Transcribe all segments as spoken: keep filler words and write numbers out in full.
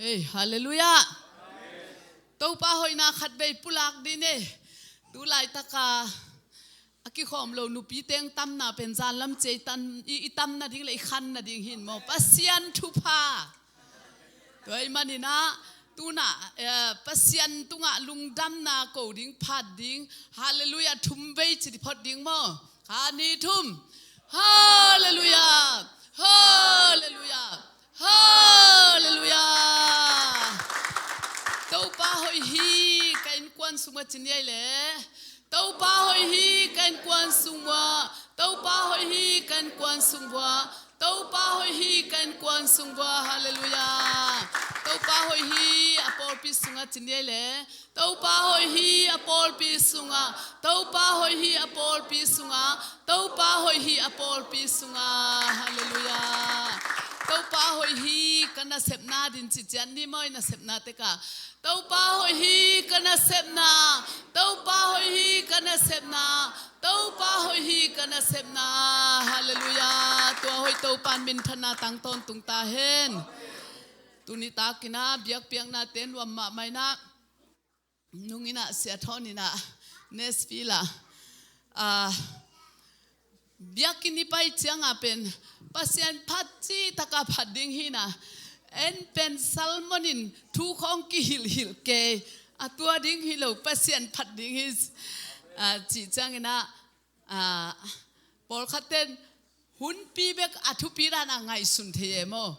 Ei, halleluiah. Topa hoihna khatvei pulak dih ni. Tu laitaka a kikhawm lo nupi teng tamna pen zanlam ciai tan i, i tam nading le i khan nading hi in maw? Pasian thupha. Tua ahih maninah tunah, eh, Pasian tungah lungdamna ko ding, phat ding. Halleluiah thum vei ci phot ding maw? Khat, nih, thum. Halleluiah. Halleluiah. Halleluiah. Topa hoih hi, ka innkuan sungah ci ni ei le. Topa hoih hi, ka innkuan sungah. Topa hoih hi, ka innkuan sungah. Topa hoih hi, ka innkuan sungah. Halleluiah. Topa hoih hi, a pawlpi sungah ci ni ei le. Topa hoih hi, a pawlpi sungah. Topa hoih hi, a pawlpi sungah. Topa hoih hi, a pawlpi sungah. Halleluiah. Topa hoih hi, ka nasepna din ci ciat ni maw, i nasepna tekah. Topa hoih hi, ka nasepna. Topa hoih hi, ka nasepna. Topa hoih hi, ka nasepna. Halleluiah. Tua hoih Topa in minthanna tang tawntung ta hen. Tuni takinah biakpiaknate nuam mahmah inah, nunginah siathawninah Nashville ah, ah, biakinn i pai ciangah pen Pasian phat cih takah phat ding hi inah, en pen Salmon in thu khawng kihilhhilh kei, a tua ding hi lo, Pasian phat ding hi, ah, cih cianginah, ah, pawlkhat ten hunpi bek a thupi dan a ngaihsun thei e maw?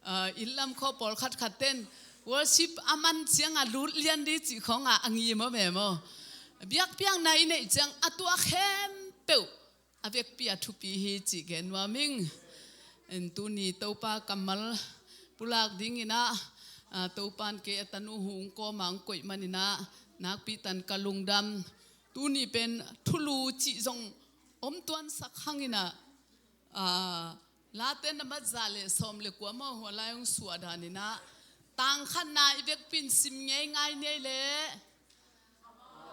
Ah, inn lam khawng pawlkhat khat ten worship a man ciangah lut lian dih cih khawngah a ngim om e maw? Biakpiakna i neih ciang a tua khempeuh a vekpi a thupi hi cih gen nuam ing. En tuni Topa kammal pulak dinginah, ah, Topa in kei a tanu hong kawmah hong koih maninah nakpi takin ka lungdam. Tuni pen thulu cih zong om tuansak hanginah, ah, Late nambat za le sawm le kua maw, hua lai hong suah daninah tang khatna i vekpi in sim ngeingai ni ei le.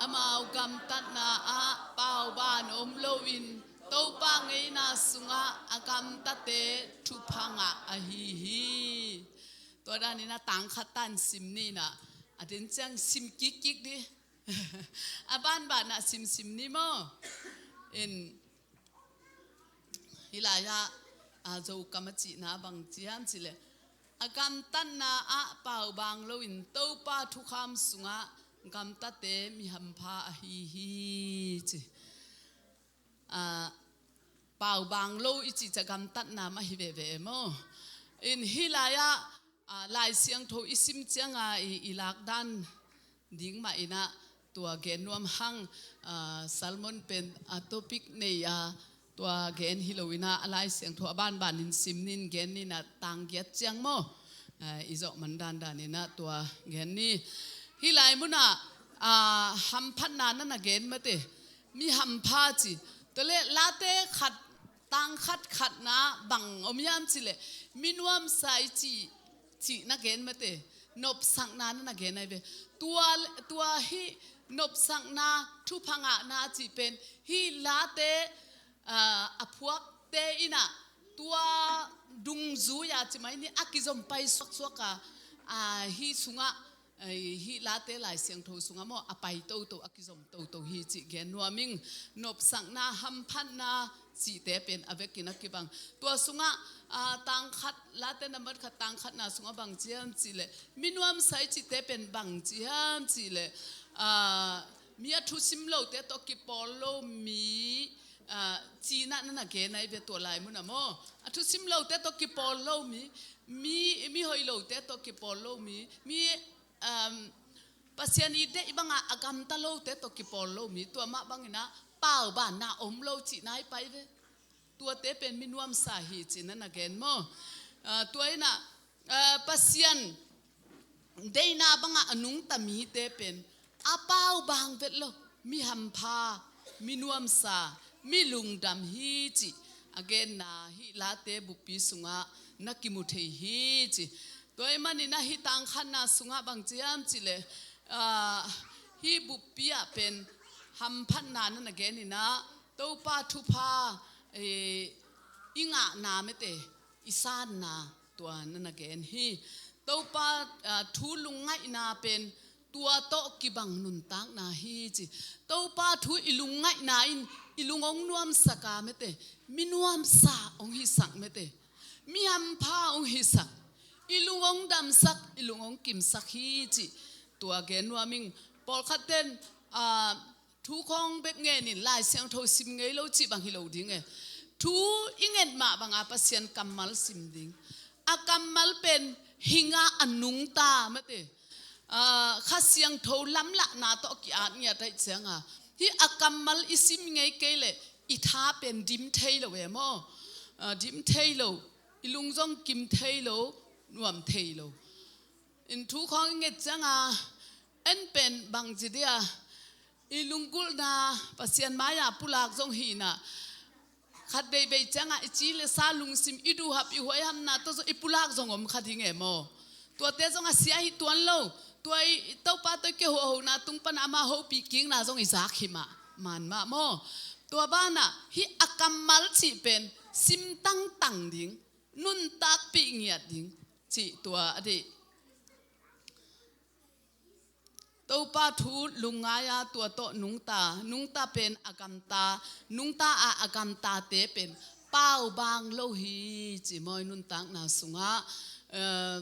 Amau gamtatna ah pauban om loin Topa ngeina sungah a gamtate thupha ngah ahi hi. Tua daninah tang khat tan sim ninah, a den ciang sim kikkik dih. A banbanah simsim ni maw? In hih lai-ah, a, Zokam a cihna bang ci hiam cih leh, a gamtatna ah paubang loin Topa thukham sungah gamtate mi hampha ahi hi ci. A, paubang lo i cih ciang gamtatna mah hi veve e maw? In hih lai-ah, a, Lai Siangtho i sim cianga i, i lakdan ding mah inah tua gen nuam hang, a, Salmon pen a topic nei a tua gen hi lo inah a Lai Siangtho a banbanin sim nin gen ninah tang giat ciang maw? A, i zawh man dandan inah tua gen ni. Hih lai munah, a, hamphatna na na gen mate, mi hampha ci. Tua leh Late khat, tang khat khatna bang om hiam cih leh, mi nuamsa i cih, cih na gen mate, nopsakna na na gen ahi ve. Tua, tua hih nopsakna, thupha ngahna cih pen hih Late, a, a phuakte inah tua dungzui-a ci mai ni, a kizom pai suaksuak a, a, hih sungah, ei, hih Late Lai Siangtho sungah maw, a pai toto, a kizom toto hi cih gen nuam ing. Nopsakna, hamphatna cihte pen a vekin a kibang. Tua sungah, a, tang khat, Late nambat khat tang khatna sungah bang ci hiam cih leh, mi nuamsa i cihte pen bang ci hiam cih leh, a, mi a thusim lote tawh kipawl lo mi, a, cihna na na gen ahi ve tua lai munah maw? A thusim lote tawh kipawl lo mi, mi, mi hoih lote tawh kipawl lo mi, mi, um, Pasian i deih bangah a gamta lote tawh kipawl lo mi, tua mah banginah paubanna om lo cihna i pai ve. Tuate pen mi nuamsa hi cih na na gen maw? A, tua inah, a, Pasian deihna bangah a nungta mite pen a paubang vet lo, mi hampha, mi nuamsa, mi lungdam hi cih a genna hih Late buppi sungah na kimu thei hi ci. Tua ahih maninah hih tang khatna sungah bang ci hiam cih leh, a, hih buppi ah pen hamphatna na na gen inah Topa thupha, e, i ngahna mate, i sanna tua na na gen hi. Topa, ah, thu lungngaihna pen tua tawh kibang nuntakna hi ci. Topa thu i lungngaihna in i lung hong nuamsak a mete, mi nuamsa hong hisak mete, mi hampha hong hisak, i lung hong damsak, i lung hong kimsak hi ci. Tua gen nuam ing. Pawlkhat ten, ah, thu khawng bek ngenin Lai Siangtho sim ngei lo cih bang hi lo ding e. Thu i nget mah banga Pasian kammal sim ding. A kammal pen hi-in a nungta mete, ah, Kha Siangtho lamlahna tawh ki-at ngiat ahih cianga, hih a kammal i sim ngei kei leh i tha pen dim thei lo e maw? Ah, dim thei lo, i lung zong kim thei lo, nuam thei lo. In thu khawng i nget cianga, en pen bang ci dia, i lunggulhna Pasian mai-a pulak zong hi-in a, khat veivei cianga i ci le sa lungsim, i duhhap, i huaihamna tawh zong i pulak zong om kha ding e maw? Tuate zong a sia hi tuan lo. Tua i Topa tawh i kihuahona tung pana ama hopih kikna zong i zak hi mah, man mah maw? Tua banah hih a kammal cih pen sim tangtang ding, nuntakpih ngiat ding cih tua a deih. Topa thu lungngai a, tua tawh nungta, nungta pen a gamta, nungta a a gamtate pen paubang lo hi ci maw i nuntakna sungah. Eh,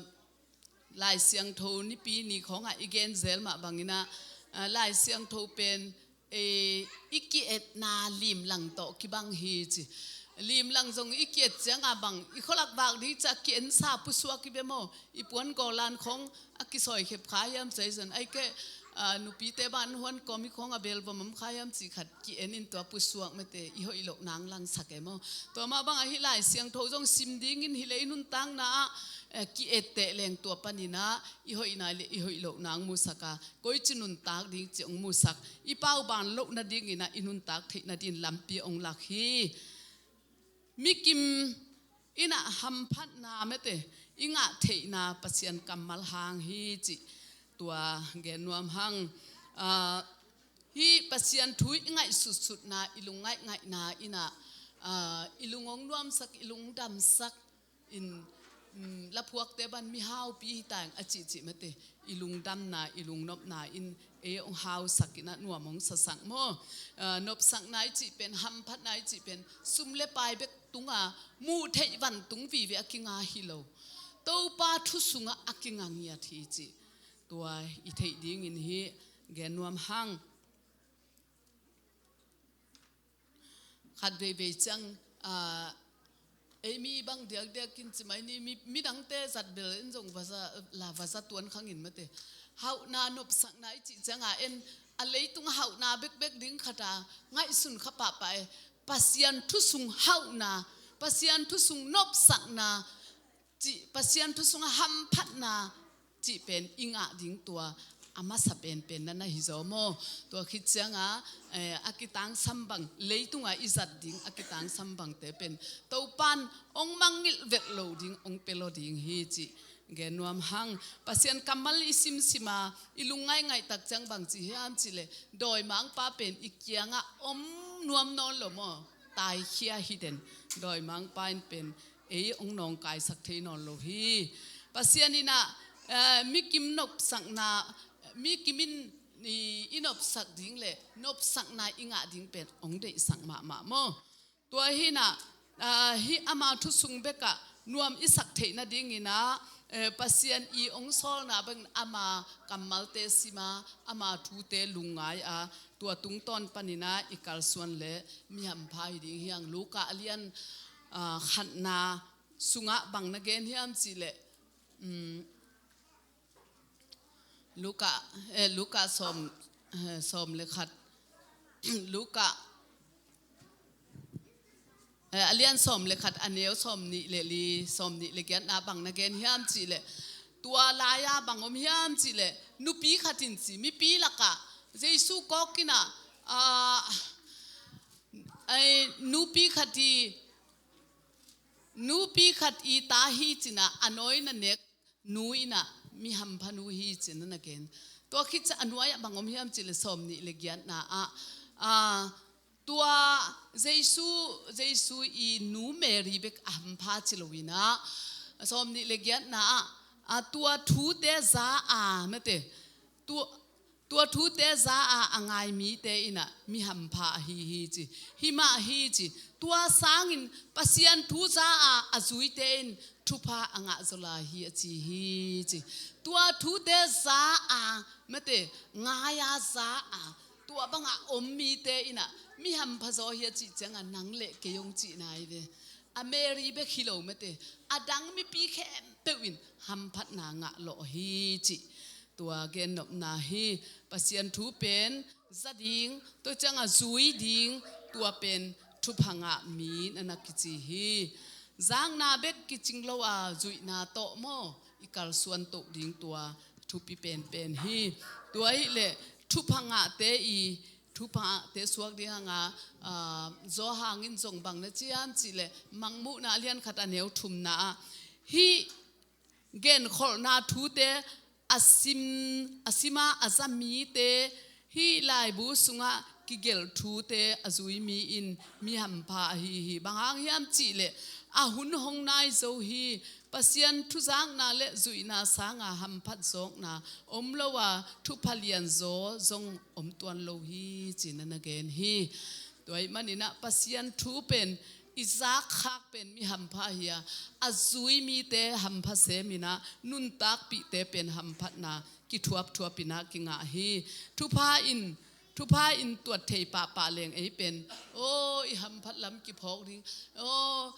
Lai Siangtho nipi ni khawngah i gen zel mah bangin a, eh, Lai Siangtho pen, eh, i ki-etna limlang tawh kibang hi ci. Limlang zong i ki-et cianga bang i khualak vak ding ciah ki-ensa pusuak i bia maw? I puan gawlan khawng a kisawi khep kha hiam ci zong, ai keh, ah, nupite ban huan kawm i khawng a bel vom om kha hiam cih khat ki-enin tua pusuak mete, i hoih loh nang langsak e maw? Tua mah bangah hih Lai Siangtho zong sim dingin hi leh i nuntakna ah, eh, ki-et teh leng tua panin a i hoihna le i hoih loh nang musak a, koici nuntak ding cih hong musak, i pauban loh nadingin a i nuntak theih nadin lampi hong lak hi. Mi kim in a hamphatna mete, i ngah theihna Pasian kammal hang hi cih tua gen nuam hang. Ah, hih Pasian thu i ngaihsutsutna, i lungngaihngaihna in a, ah, i lung hong nuamsak, i lung damsak in, um, laphuakte ban mihaupi hi ta ing a cihcih mete, i lungdamna, i lungnopna in ei hong hausak in a nuam hong sasak maw? Ah, nopsakna i cih pen, hamphatna i cih pen sum le pai bek tunga muh theih vantung vive a kinga hi lo. Topa thu sungah a kinga ngiat hi cih tua i theih dingin hih gen nuam hang. Khat veivei ciang, ah, ei mi bang diakdiak in ci mai ni, mi, midangte zat bel in zong va za, la va za tuan khang in mate. Hauhna nopsakna i cih cianga en, a leitung hauhna bekbek ding khat a ngaihsun kha pahpah e. Pasian thu sung hauhna, Pasian thu sung nopsakna, cih, Pasian thu sungah hamphatna cih pen i ngah ding tua a masa penpen na na hi zaw maw? Tua khit cianga, eh, a kitangsam bang, leitungah i zat ding a kitangsam bangte pen Topan hong mangngilh vet lo ding, hong pia lo ding hi cih gen nuam hang. Pasian kammal i simsima i lungngaih ngaihtak ciang bang ci hiam cih leh, dawimangpa pen i kiangah om nuam nawn lo maw? Taikhia hi den. Dawimangpa in pen ei hong nawngkaisak thei nawn lo hi. Pasian in ah, eh, mikim nopsakna, mikim in i, i nopsak ding le nopsakna i ngah ding pen hong deihsak mahmah maw? Tua hi in ah, ah, hih ama thu sung bekah nuam i sak theih nadingin ah, eh, Pasian i hong sawlna bangin ama kammalte sima, ama thute lungngai a, tua tungtawn panin ah i kalsuan leh mi hampha hi ding hi hang. Luka a lian, ah, khatna sungah bang na gen hiam cih leh, um, Luka, eh, Luka sawm, eh, sawm le khat, Luka, eh, a lian sawm le khat, a neu sawm nih le li, sawm nih le giatna bang na gen hiam cih leh, tua lai-a bang om hiam cih leh, nupi khat in ci, mipi lakah Jesu kawk in ah, ah, ai, nupi khat i, nupi khat i ta hi ci in ah, a nawi na nek nu in ah mi hampha nu hi ci in ah na gen. Tua khit ciang a nuai-ah bang om hiam cih leh sawm nih le giatna ah, ah, tua Jesu, Jesu i nu Mary bek a hampha ci lo in ah, sawm nih le giatna ah, a tua thute za a mate, tua, tua thute za a a ngai mite in ah mi hampha ahi hi ci. Himah hi ci. Tua sangin Pasian thu za a a zuite in thupha a ngah zaw lai hi a ci hi ci. Tua thute za a mate, ngai a za a tua bangah om mite in ah mi hampha zaw hi a cih ciangah nang le kei hong cihna hi ve. A Mary bek hi lo mate, a dang mipi khempeuh in hamphatna ngah lawh hi cih tua gennopna hi. Pasian thu pen za ding, tua ciangah zui ding, tua pen thupha ngah mi na na kici hi. Zakna bek kicing lo a zuihna tawh maw i kalsuan toh ding tua thupi penpen hi. Tua hileh thupha ngahte i thupha ngahte suak ding hanga, aa, Johan in zong bang na ci hiam cihleh Mangmuhna a lian khat a neu thumna ah hih genkholhna thute a sim, a sima a za mite, hih laibu sungah kigelh thute a zui mi in mi hampha ahi hi. Bang hang hiam cihleh a hun hong nai zo hi. Pasian thuzakna le zuihna sanga hamphat zawkna om lo a thupha lianzaw zong om tuan lo hi ci na na gen hi. Tua ahih manin ah Pasian thu pen i zakkhak pen mi hampha hi a, a zui mite hampha semin ah nuntakpihte pen hamphatna kithuapthuapin ah kingah hi. Thupha in, thupha in tuat thei pahpah leng ei pen, aw, i hamphat lam kiphawk ding, aw,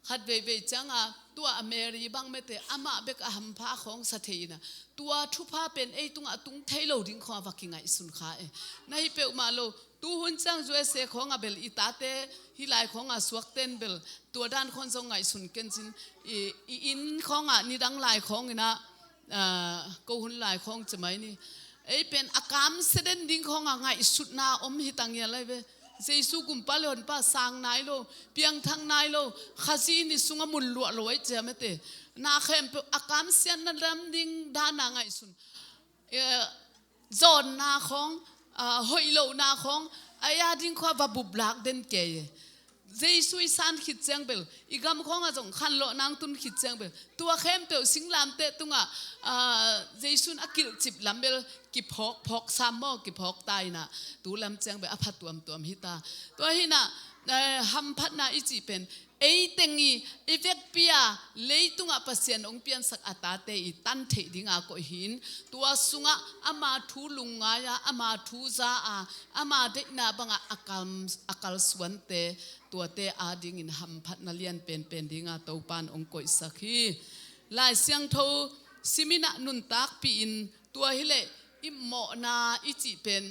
khat veivei cianga tua a Mary bang mate amah bek a hampha khawng sa thei in ah tua thupha pen ei tungah a tung thei lo ding khawng a va kingaihsun kha e. Na hi peuhmah lo, tuhun ciang U S A khawngah bel i tate hih lai khawngah suakten bel tua dan khawng zong ngaihsun kencin, i, i inn khawngah nidang lai khawng in ah, aa, ko hun lai khawng ci mai ni. Ei pen a kamsia den ding khawngah ngaihsutna om hi ta ngial lai ve. Jesu gumpa le honpa sang nai lo, piangthak nai lo, Khazih in i sungah mun luah lo aih cia mate. Na khempeuh a kamsiatna dam ding dana ngaihsun. Eh, zawnna khawng, ah, hoih lohna khawng, a ya ding khawng va buplak den kei e. Jesu i san khit ciang bel, i gam khawngah zong khanlawh nang tun khit ciang bel, tua khempeuh singlamteh tungah, aa, Jesu in a kilhcip lam bel kiphawk, phawk sam maw, kiphawk ta in ah, tu lam ciang bel a pha tuamtuam hi ta. Tua hi in ah, eh, hamphatna i cih pen, ei teng i, i vekpi a, leitungah Pasian hong piansak a tate i tan theih dinga koih hi in, tua sungah ama thu lungngai a, ama thu za a, ama deihna bangah a kal, a kalsuante, tuate adingin hamphatna lian penpen dinga Topan hong koihsak hi. Lai Siangtho simin ah nuntakpih in tua hileh i mawhna i cih pen,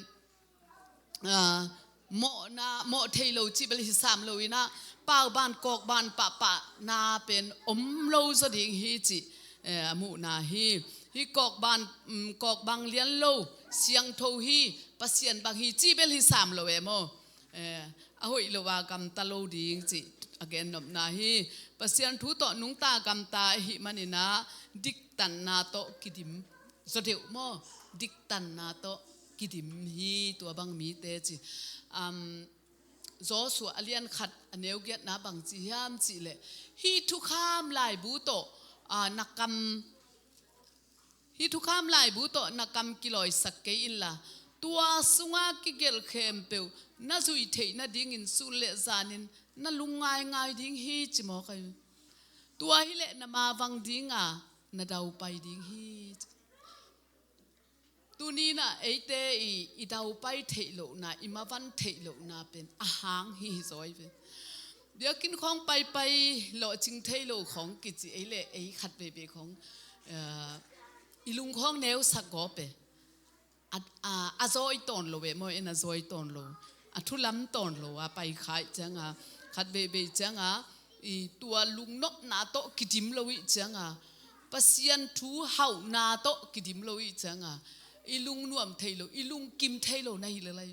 aa, mawhna, mawh thei lo cih bel hi sam lo in ah pauban kawkban pahpahna pen om lo zaw ding hi cih, eh, a muhna hi. Hih kawkban, um, kawkbang lian lo, siangtho hi, Pasian bang hi cih bel hi sam lo e maw. Eh, a hoih lo a gamta lo ding cih a gennopna hi. Pasian thu tawh nungta gamta ahih manin ah diktanna tawh kidim zaw deuh maw, diktanna tawh kidim hi tua bang mite ci. Um, Joshua a lian khat a neu giatna bang ci hiam cihleh, hih thukham laibu tawh, ah, na kam, hih thukham laibu tawh na kam kilawisak kei inla, tua sunga kigelh khempeuh na zuih theih nadingin sun le zanin na lungngaingai ding hi ci mawk ahi. Tua hileh na mavang dinga na daupai ding hi ci. Tuni in ah eite i, i daupai theih lohna, i mavan theih lohna pen a hang hi hi zaw hi ve. Biakinn khawng paipai lawhcing thei lo khawng kici ei le ei khat veivei khawng, eh, i lung khawng neusak gawp e. A, a, a zawi tawn lo e maw, en a zawi tawn lo. A thulam tawn lo a pai kha ih cianga, khat veivei cianga, i tua lungnopna tawh kidim lo ih cianga, Pasian thu hauhna tawh kidim lo ih cianga, i lungnuam thei lo, i lungkim thei lo na hi lel lai.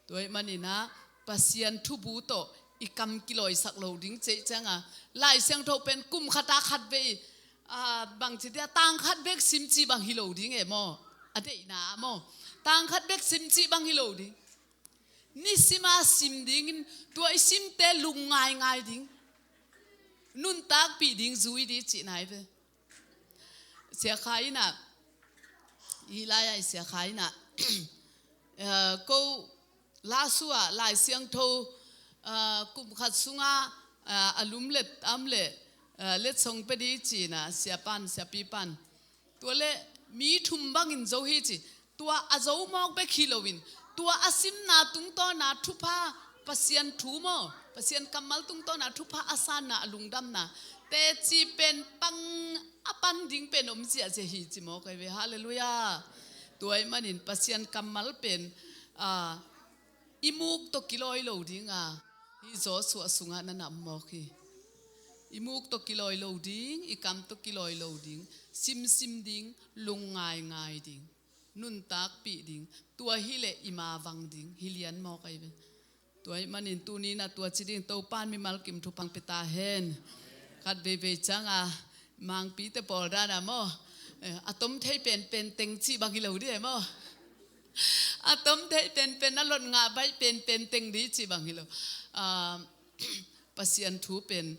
Tua ih manin ah Pasian thubu tawh i kam kilawisak lo ding cih cianga, Lai Siangtho pen kum khat a khat vei, ah, bang ci dia, tang khat bek sim cih bang hi lo ding e maw. A deihna ah maw, tang khat bek sim cih bang hi lo ding. Nisima sim dingin tua i simte lungngaingai ding, nuntakpih ding, zui ding cihna hi ve. Sia Khai in ah, hih lai-ah i Sia Khai in ah, eh, ko Lasuah Lai Siangtho, eh, kum khat sungah, eh, a lum let am le, eh, letsong pia ding ci-in ah siapan, siapipan. Tua le mi thum bangin zo hi ci. Tua a zo mawk bek hi loin, tua a simna tungtawna thupha, Pasian thu maw, Pasian kammal tungtawna thupha a sanna, a lungdamna teci pen pang a pan ding pen om ziahziah hi ci mawk ahi ve. Halleluiah. Tua ahih manin Pasian kammal pen, ah, i muk tawh kilawi lo ding a, hih Joshua sungah na na om mawk hi. I muk tawh kilawi lo ding, i kam tawh kilawi lo ding, simsim ding, lungngaingai ding, nuntakpih ding, tua hi leh i mavang ding hi lian mawk ahi ve. Tua ahih manin tuni-in ah tua ci ding, Topa'n mimal kim thupha pia ta hen. Khat veivei ciang a, mangpite pawl dan a maw, eh, a tom thei penpen teng cih bang hi lo ding e maw. A tom thei penpen, a lot ngah baih penpen teng ding cih bang hi lo. Ah, Pasian thu pen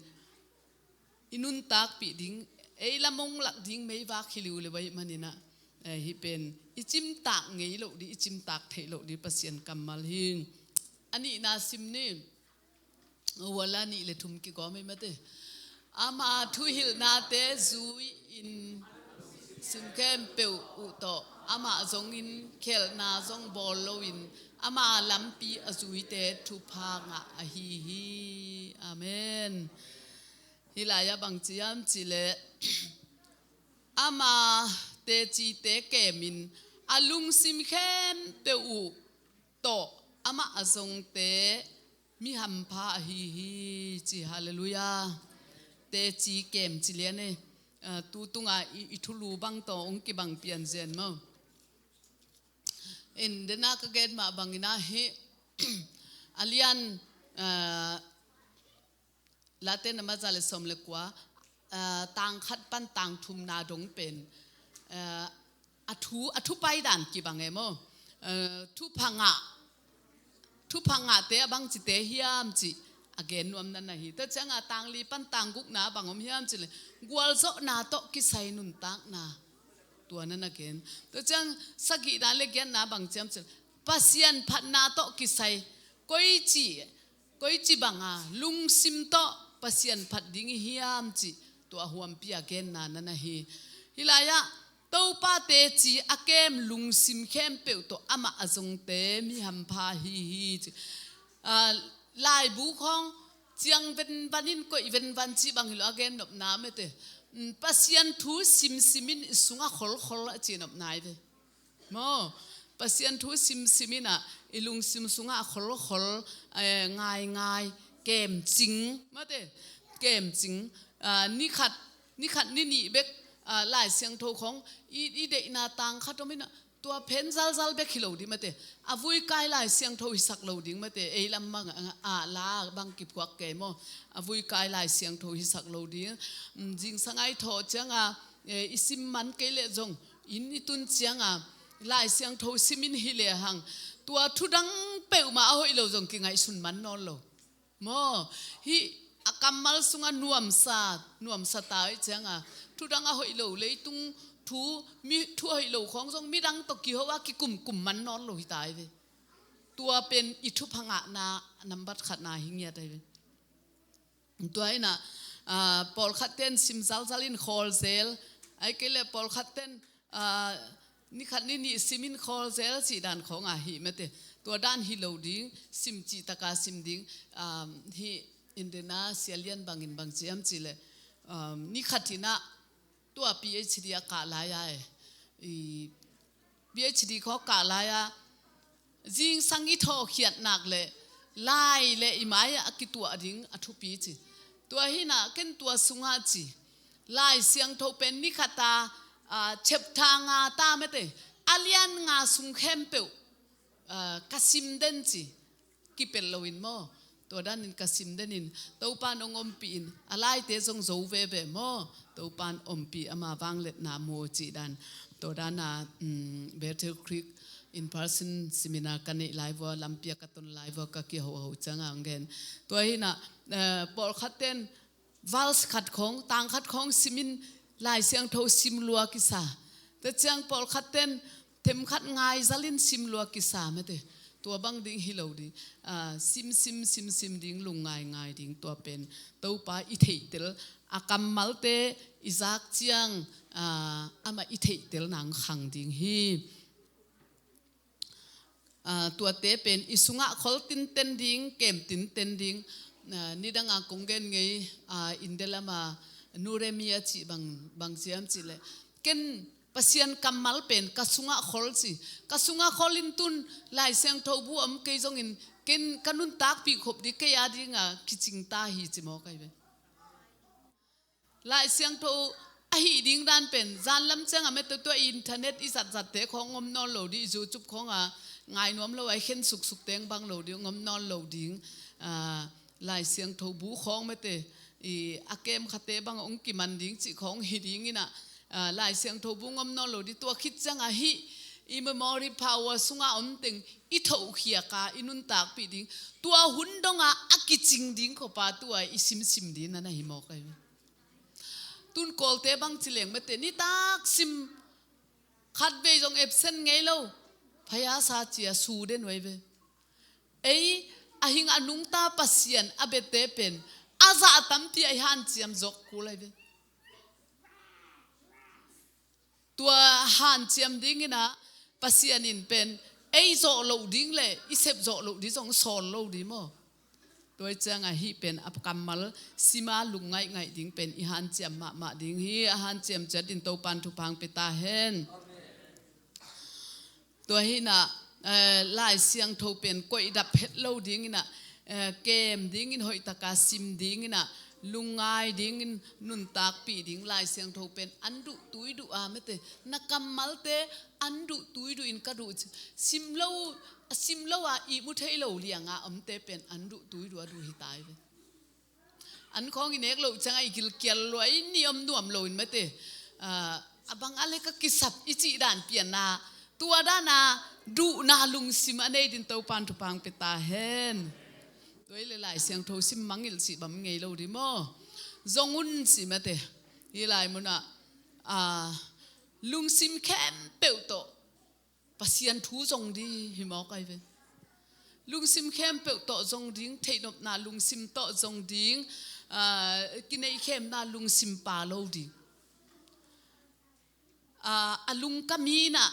i nuntakpih ding, ei lam hong lak ding meivak hi liu le baih manin ah, eh, hih pen i cimtak ngei loh ding, i cimtak theih loh ding Pasian kammal hi. A nihna sim ni. Uala nih le thum kigawm ei mate. Ama thuhilhnate zui-in sim khempeuh uh tawh amah zongin khelhna zong bawl loin ama lampi a zuite thupha ngah ahi hi. Amen. Hih lai-ah bang ci hiam cih leh, ama tecite kemin a lungsim khempeuh uh tawh amah a zongte mi hampha ahi hi ci. Halleluiah. Teci kem ci lian e. Ah, tu tungah i, i thulu bang tawh hong kibang pian zen maw. In dena ka gen mah bangin ah hih a lian, ah, Late na ma za le sawm le kua, ah, tang khat pan tang thumna dong pen, ah, a thu, a thu paidan kibang e maw. Ah, thupha ngah, thupha ngahte a bang cite hiam cih a gen nuam na na hi. Tua ciangah tang li pan tang gukna bang om hiam cih leh gualzawhna tawh kisai nuntakna, tua na na gen. Tua ciang sagihna le giatna bang ci hiam cih leh Pasian phatna tawh kisai, koici, koici banga lungsim tawh Pasian phat ding i hiam cih tua huampi a genna na na hi. Hih lai-ah Topa teci a kem lungsim khempeuh tawh amah a zongte mi hampha hi hi ci. Ah, laibu khawng ciang venvan in koih venvan cih bang hi lo a gen nopna mate. Mm, Pasian thu simsim in i sungah kholkhol a ci nopna hi ve. Maw, Pasian thu simsim in ah i lungsim sungah a kholkhol, eh, ngaingai, kemcing, mate, kemcing, ah, ni khat, ni khat ni nih bek, ah, Lai Siangtho khawng i, i deihna tang khat om in ah, tua phen zalzal bek hi lo ding mate. A vuikai Lai Siangtho hisak lo ding mate. Ei lam bang, ah, la bang kiphuak kei maw. A vuikai Lai Siangtho hisak lo ding. Mm, zingsang a i thawh ciangah, eh, i sim man kei leh zong, inn i tun ciangah Lai Siangtho simin hi lehang, tua thudang peuhmah a hoih lo zong kingaihsun man nawn lo. Maw, hih a kammal sungah nuamsa, nuamsa ta i ciangah, thudang a hoih lo, leitung thu, mi thu a hoih lo khawng zong midang tawh kiho a kikumkum man nawn lo hi ta hi ve. Tua pen i thupha ngahna nambat khatna hi ngiat ahi ve. Tua in ah, ah, pawlkhat ten sim zalzal in khawl zel, ahih kei leh pawlkhat ten, ah, ni khat ni nih sim in khawl zel cih dan khawng ahi mate. Tua dan hi lo ding, sim cih taka sim ding, ah, hih in dena Sia Lian bangin bang ci hiam cih leh, ah, ni khat in ah tua PhD a kah lai-a e. I PhD khawng kah lai-a, zingsang i thawhkhiat nak leh lai le i mai-ah a kituah ding a thupi ci. Tua hi in ah ken tua sungah ci, Lai Siangtho pen ni khat a, ah, chapter nga ta mate, a lian nga sung khempeuh, ah, ka sim den ci. Kipelh loin maw, tua danin ka sim denin, Topa'n hong ompih in, a laite zong zo veve maw, Topa'n ompih, ama vangliatna mu cih dan. Tua dana, um, Battle Creek in-person seminar ka neih lai vua, lampi ah ka ton lai vua, ka kihoho ciangah hong gen. Tua hi in ah, eh, pawlkhat ten verse khat khawng, tang khat khawng simin, Lai Siangtho sim lua kisa. Tua ciang pawlkhat ten themkhat ngaizalin sim lua kisa mate. Tua bang ding hi lo ding. Sim sim sim sim ding, lungngai ngai ding, tua pen Topa i theihtel, a kammalte i zak ciang amah i theihtel nang khang ding hi. Tuate pen i sungah khol tinten ding, kem tinten ding. Nidanga kong gen ngei, India lama Nu Remi a cih bang, bang ciam cih leh, ken Pasian kammal pen ka sungah khol ci. Ka sungah khol in tun Lai Siangtho bu om kei zongin ken ka nuntakpih khop ding, kei a dinga kicing ta hi ci mawk ahi ve. Lai Siangtho ahih ding dan pen zanlam ciang a mete, tua internet i zatzatte khong om nawn lo ding, YouTube khong a ngai nuam lo a i khen suksuk teng bang lo ding, om nawn lo ding. Lai Siangtho bu khong mete, a kem khate bang hong kiman ding cih khong hi ding ina, Lai Siangtho bu om nawn lo ding. Tua khit ciang a hih i memory power sunga om teng i thohkhiak a i nuntakpih ding. Tua hun donga a kicing ding khopa tua i simsim ding na na hi mawk ahi. Tun Kawlte bang ci leng mete, nitak sim khat vei zong absent ngei lo, phaya sa cia su den uh ahi ve. Ei a hing a nungta Pasian a biate pen a zah tampi a i hanciam zawk kul ahi ve. Tua hanciam dingin ah Pasian in pen ei zawh loh ding le i sep zawh loh ding zong sawl lo ding maw? Tua hi ciang a hih pen a kammal sima lungngaih ngaih ding pen i hanciam mahmah ding hi. A hanciam ciat in Topan thupha hong pia ta hen. Tua hi ina, Lai Siangtho pen koihdap het lo dingin ah, kem dingin, hoihtaka sim dingin ah, lungngai dingin, nuntakpih ding, Lai Siangtho pen an duh tui duh a mete, na kammalte an duh tui duh in ka duh ci. Sim lo, a sim lo a ihmu thei lo lianga omte pen an duh tui duh a duh hi ta hi ve. An khawng i nek loh ciangah i gilkial lua, i ni om nuam lo in mete. A bang a le ka kisap i cih dan pianna, tua dana duhna lungsim a nei din Topan thupha hong pia ta hen. Tua hi le Lai Siangtho sim mangngilh cih bang ngei lo ding maw? Zong un cih mete. Hi lai munah lungsim khempeuh tawh Pasian thu zong ding hi mawk ahi ve. Lungsim khempeuh tawh zong ding, theihnopna lungsim tawh zong ding, kineihkhemna lungsim pa lo ding. A lungkam hi inah,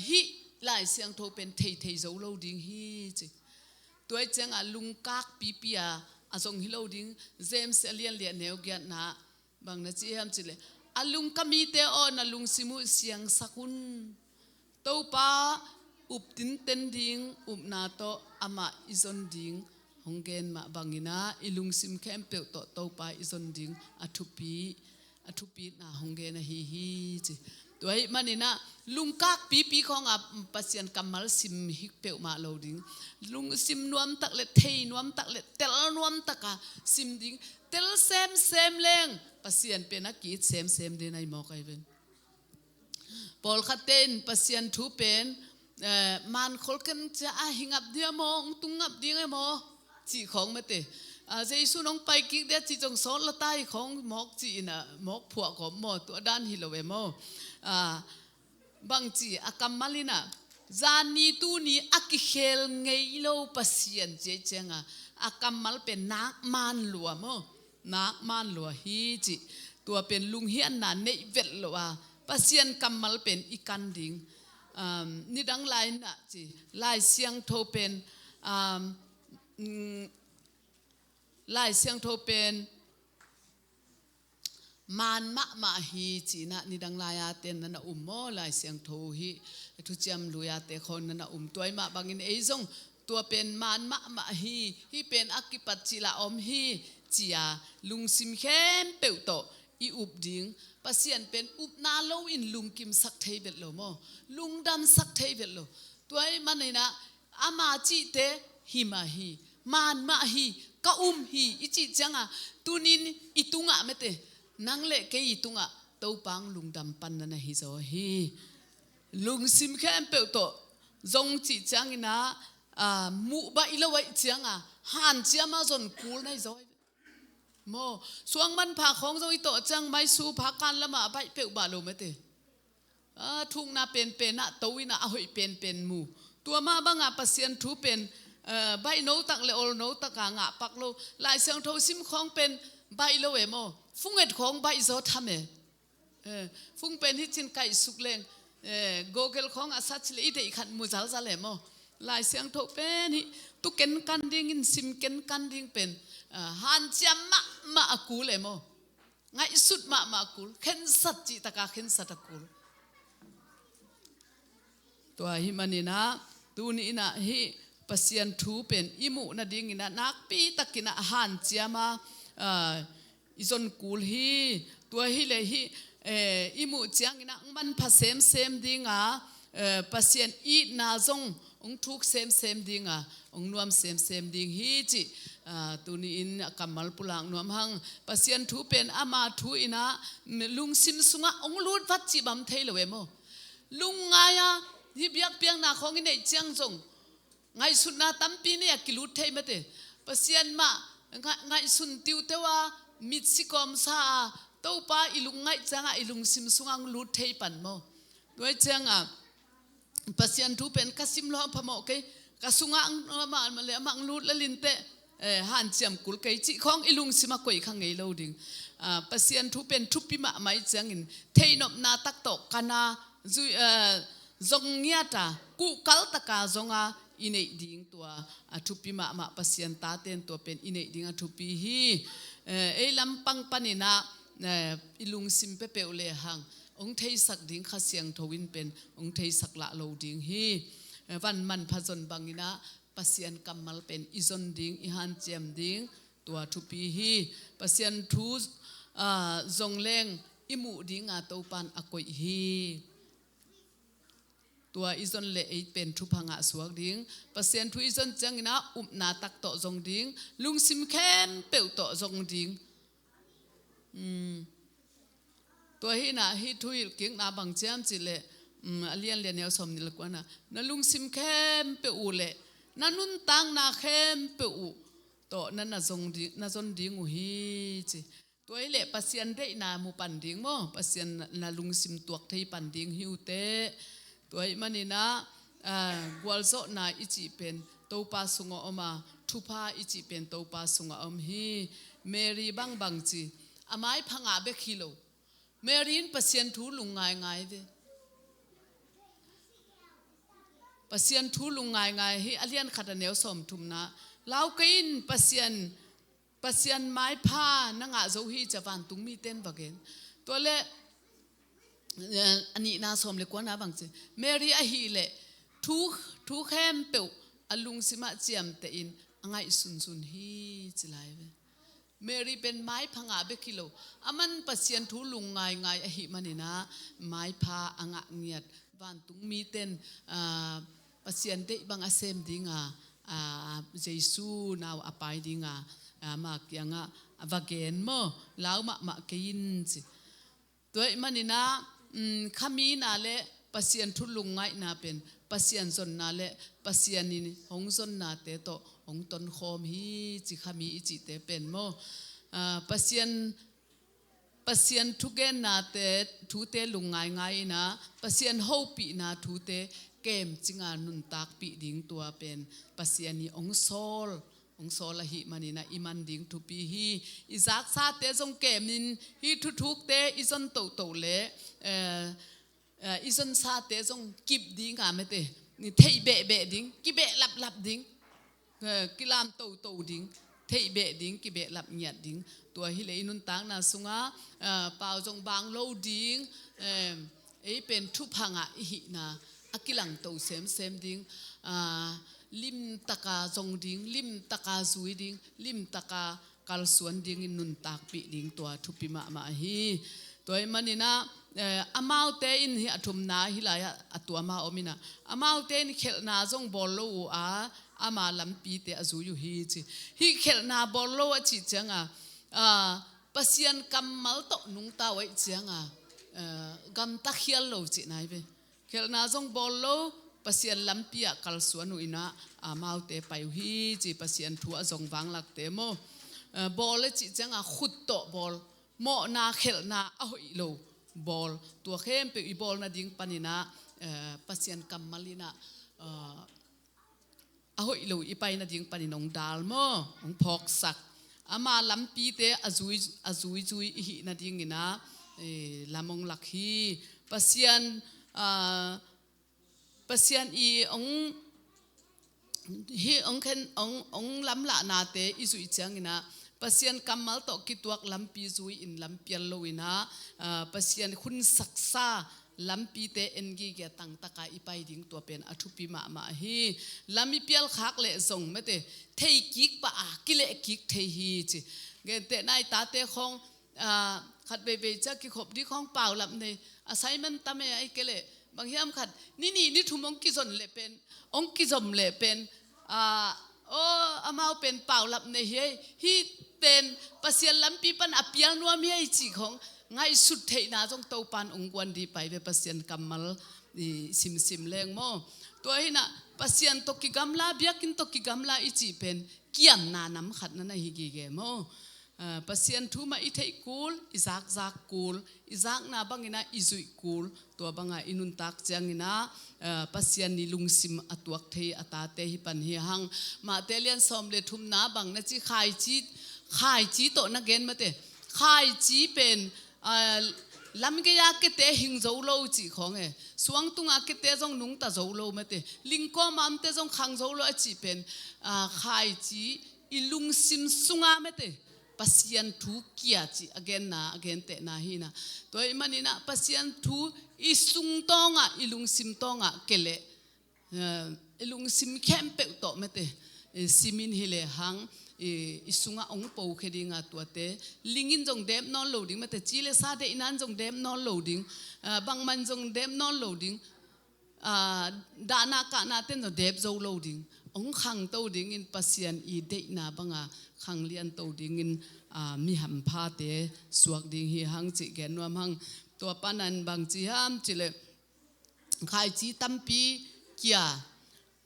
hih Lai Siangtho pen theithei zo lo ding hi ci. Tua hi ciangah lungkak pipi a, a zong hi lo ding. James a lianliah neu giatna bang na ci hiam cih leh, a lungkam mite aw, na lungsim uh siangsak un. Topa up tinten ding upna tawh amah i zon ding hong gen mah bangin ah i lungsim khempeuh tawh Topa i zon ding a thupi, a thupina hong gen ahi hi ci. Tua ahih manin ah lungkak pipi khawngah Pasian kammal sim hi peuhmah lo ding. Lungsim nuamtak le thei nuamtak le tel nuamtaka sim ding. Tel semsem leng Pasian pen a ki-it semsem ding ahi mawk ahi ven. Pawlkhatte in Pasian thu pen, man khol ken cia a hi ngap ding a maw, hong tung ngap ding a maw cih khawng mete. Jesu nong pai kik dia cih zong sawt la ta hi khawng mawk cih inah mawk phuah khawm maw, tua dan hi lo e maw? Bangci a kammal inah zanni tuni a kikhel ngei lo Pasian ci ahih cianga a kammal pen nak man lua maw? Nak man lua hi cih. Tua pen lunghianna neih vet lo a Pasian kammal pen i kan ding. Nidang lai inah ci Lai Siangtho pen, Lai Siangtho pen man mahmah hi ci inah nidang lai-a ten na na um maw? Lai Siangtho hi thuciam lui-a te khawng na na um. Tua ahih mah bangin ei zong tua pen man mahmah hi, hih pen a kipat cila om hi cia lungsim khempeuh tawh i up ding. Pasian pen upna lo in lungkimsak thei vet lo maw? Lungdamsak thei vet lo. Tua ahih maninah ama cihte hi mah hi, man mah hi, ka um hi i cih cianga tunin i tungah mete, nang le kei i tungah Topa hong lungdam panna na hi zaw hi. Lungsim khempeuh tawh zong cih cianginah muh baih lo ahih cianga hanciama zon kul na hi zaw hi. Maw, suang manpha khawng zong i tawh ciang maisuupha kan lamah a baih peuh bah lo mate. A thukna penpen ah to in ah a hoih penpen mu. Tua mah bangah Pasian thu pen, eh, baih no tak le ol no takah ngah pak lo. Lai Siangtho sim khawng pen baih lo e maw. Fung et khawng baih zaw tham e. Eh, fung pen hi cin kaihsuk leng, eh, Google khawng a search le i deih khat mu zalzal e maw. Lai Siangtho pen hi tu kenkan dingin sim kenkan ding pen, eh, hanciam mahmah a kul e maw. Ngaihsut mahmah a kul, khensat cih takah khensat a kul. Tua ahih manin ah tuni in ah hih Pasian thu pen i muh nadingin ah nakpi takin ah hanciam a, ah, i zon kul hi. Tua hileh hih, eh, i muh ciangin ah hong manpha semsem ding a, eh, Pasian itna zong hong thuk semsem ding a, hong nuam semsem ding hi cih, ah, tuni in a kammal pulak nuam hang. Pasian thu pen ama thu in ah, mm, lungsim sungah hong lut vat cih bang thei lo e maw. Lungngai a, hih biakpiakna khawng i neih ciang zong ngaihsutna tampi nei a kilut thei mate. Pasian mah ngai-, ngaihsun tiuteu a, mitsi kawmsa a, Topa i lungngaih ciangah i lungsim sungah hong lut thei pan maw. Tua ciangah Pasian thu pen ka sim lawh phamawh kei, ka sungah amah le amah hong lut lel inteh, eh, hanciam kul kei cih khawng i lungsim ah koih kha ngei lo ding. Ah, Pasian thu pen thupi mahmah ih ciangin theihnopna tak tawh kan a, zui, eh, zong ngiat a, kuhkal taka zong a i neih ding tua a thupi mahmah. Pasian taten tua pen i neih ding a thupi hi. Eh, ei lampang panin ah, eh, i lungsim peuhpeuh lehang hong theisak ding, Kha Siangtho in pen hong theisak lah lo ding hi. Eh, van manpha zon bangin ah Pasian kammal pen i zon ding, i hanciam ding, tua thupi hi. Pasian thu, ah, zong leng i muh ding a Topan a koih hi. Tua i zon leh ei pen thupha ngah suak ding. Pasian thu i zon ciangin ah upna tak tawh zong ding, lungsim khempeuh tawh zong ding. Hmm. Tua hi in ah hih thuhilh kikna bang ci hiam cih leh, um, a lian li a neu sawmnih le kuana, na lungsim khempeuh uh leh na nuntakna khempeuh uh tawh na, na zong ding, na zon ding uh hi ci. Tua hileh Pasian deihna mu pan ding maw, Pasian na, na lungsim tuak thei pan ding hi uh teh. Tua ahih manin ah, ah, gualzawhna i cih pen Topa sungah om a, thupha i cih pen Topa sungah om hi. Mary bangbang ci, a maipha ngah bek hi lo. Mary in Pasian thu lungngaingai ve. Pasian thu lungngaingai hi, a lian khat a neu sawmthumna. Lau kei in Pasian, Pasian maipha na ngah zo hi ci a vantung mite in va gen. Tua leh, eh, a nihna sawm le kuana bang ci, Mary ahih leh thu, thu khempeuh a lungsim ah ciamtehin a ngaihsunsun hi ci lai ve. Mary pen maipha ngah bek hi lo. Aman Pasian thu lungngaingai ahih manin ah maipha a ngah ngiat. Vantung mite in, ah, Pasian deih bang a sem ding a, ah, Jesu nau a pai ding a, ah, ama kiangah va gen maw, lau mahmah kei in ci. Tua ahih manin ah, um, khami na le Pasian thu lungngaihna pen, Pasian zonna le Pasian in hong zonnate tawh hong tonkhawm hi ci, khami i cihte pen maw. Ah, Pasian, Pasian thugennate, thute lungngaingai in ah, Pasian hopihna thute kemcing a nuntakpih ding tua pen Pasian in hong sawl, hong sawl ahih manin ah i man ding thupi hi. I zaksate zong kemin hih thuthukte i zon tohtoh leh, eh, eh, i zonsate zong kip ding a mate, theih behbeh ding, kibehlaplap ding, eh, kilam toto ding, theih beh ding, kibehlap ngiat ding. Tua hileh i nuntakna sungah, eh, pau zong bang lo ding, eh, ei pen thupha ngah i hihna a kilangto semsem ding, ah, limtaka zong ding, limtaka zui ding, limtaka kalsuan dingin nuntakpih ding tua thupi mahmah hi. Tua ahih manin ah, eh, amaute in hih a thumna hih lai-ah a tuam a om in ah, amaute in khelhna zong bawl lo uh a, ama lampite a zui uh hi ci. Hih khelhna bawl lo a cih ciangah, ah, Pasian kammal tawh nungta uh ahih ciangah, eh, gamta khial lo cihna hi ve. Khelhna zong bawl lo, Pasian lampi ah kalsuan uh in ah, amaute pai uh hi ci, Pasian thu a zong vanglakte maw. eh, bawl a cih ciangah khut tawh bawl, mawhna khelhna a hoih lo bawl, tua khempeuh i bawl nading paninah, eh, Pasian kammal inah, eh, a hoih lo i pai nading panin hong dal maw, hong phawksak. Ama lampite a zui, a zuizui i hih nadinginah, eh, lam hong lak hi. Pasian, ah, Pasian i hong, hi hong khen, hong, hong lamlahnate i zuih cianginah, Pasian kammal tawh kituak lampi zui-in lampial loinah, ah, Pasian hun saksa lampite en gige tangtaka i pai ding tua pen a thupi mahmah hi. Lam i pialkhak leh zong mate, thei kik pah a kileh kik thei hi ci. Gentehna i tate khawng, ah, khat veivei ciah kikhop dih khawng paulap nei, assignment tam e ai ke leh, bang hiam khat, ni nih ni thum hong kizom leh pen, hong kizom leh pen, ah, aw, amau pen paulap nei hi ei, hih pen Pasian lampi pan a pial nuam hi ei cih khawng ngaihsut theihna zong Topan hong guan dih pai ve, Pasian kammal i simsim leng maw. Tua hinah Pasian tawh kigamla, biakinn tawh kigamla i cih pen kiamna nam khat na na hi gige maw. Ah, Pasian thu mah i theih kul, i zakzak kul, i zakna banginah i zuih kul, tua banga i nuntak cianginah, ah, Pasian i lungsim a tuak thei a tate hi pan hi hang. Matthai lian sawm le thumna bang na ci, khaici, khaici tawh na gen mate. Khaici pen, ah, lamgei-a kete hing zo lo cih khawng e. Suangtung-a kete zong nungta zo lo mate. Lingkawm-a omte zong khang zo lo a cih pen, ah, khaici i lungsim sunga mate, Pasian thu kia cih a genna, a gentehna hinah. Tua ahih maninah Pasian thu i sung tawngah, i lungsim tawngah ke leh, eh, i lungsim khempeuh tawh mate, eh, simin hi lehang, eh, i sungah hong pokhia dinga tuate, lingin zong dep nawn lo ding mate, ci le sa deihnan zong dep nawn lo ding, ah, bangman zong dep nawn lo ding, ah, dahna kahnate in zong dep zo lo ding. Hong khangto dingin Pasian i deihna banga khanglianto dingin, ah, mi hamphate suak ding hi hang cih gen nuam hang. Tua panan bang ci hiam cih leh khaici tampi kia.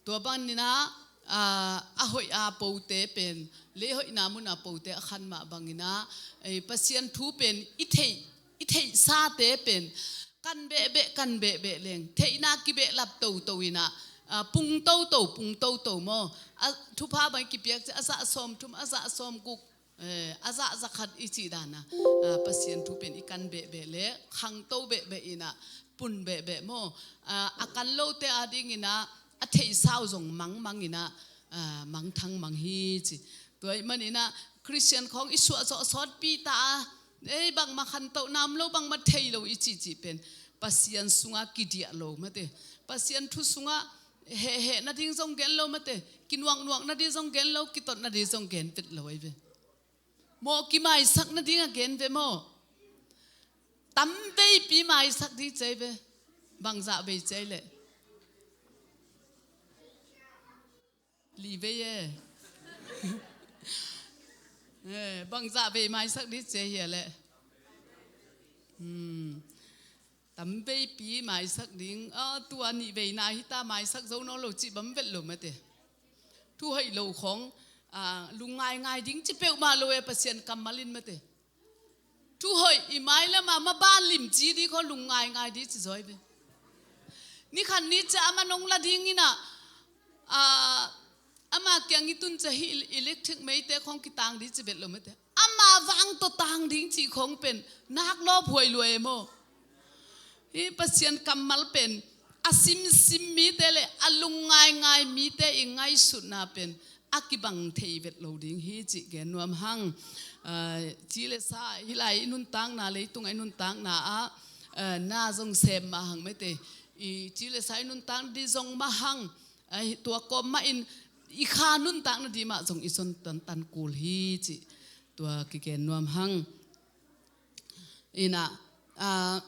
Tua paninah, ah, a hoih a pote pen, lei hoihna muna pote a khan mah banginah, eh, Pasian thu pen i theih, i theihsate pen kan behbeh, kan behbeh leng, theihna kibehlap toto inah, ah, pung toto, pung toto maw. A thupha bang kipiak ci, a zah sawm thum, a zah sawm guk, eh, a zah za khat i cih dana, ah, Pasian thu pen i kan behbeh le khangto behbeh inah, pun behbeh maw. Ah, a kan lote adinginah a theihsa uh zong mangmang inah, ah, mangthang mang hi ci. Tua ahih maninah Khristian khawng i suah zawh sawtpi ta a, ei, bangmah khantohna om lo, bangmah thei lo i cihcih pen Pasian sungah kidiah lo mate. Pasian thu sungah hehheh nading zong gen lo mate. Kinuaknuak nading zong gen lo, kitot nading zong gen pet lo ahi ve. Mawh kimaisak nading a gen ve maw? Tam veipi maisak ding ci ahi ve. Bangzah vei ci ahi leh? Li vei e. Eh, bangzah vei maisak ding ci ahi leh? Hmm. Tam veipi maisak ding, ah, tua nih veina hita maisak zo nawn lo cih bang vet lo mate. Thu hoih lo khawng, ah, lungngaingai ding ci peuhmah lo e, Pasian kammal in mate. Thu hoih i mai lamah maban limci ding khawng lungngaingai ding ci zaw ahi ve. Ni khat ni ciah a man hong la dinginah, ah, ama kiang i tun ciah hih electric meite khawng kitang ding ci vet lo mate. Ama vang tawh tang ding cih khawng pen nak lawphuai lua e maw? Hih Pasian kammal pen a simsim mite le a lungngaingai mite i ngaihsutna pen a kibang thei vet lo ding hi cih gen nuam hang. Ah, ci le sa, hih lai i nuntakna, leitungah i nuntakna ah, ah, na zong sem mah hang mate. I ci le sa i nuntak ding zong mah hang. Ah, tua kawm mahin i kha nuntak nading mah zong i zon tantan kul hi cih tua kigen nuam hang. Inah, ah,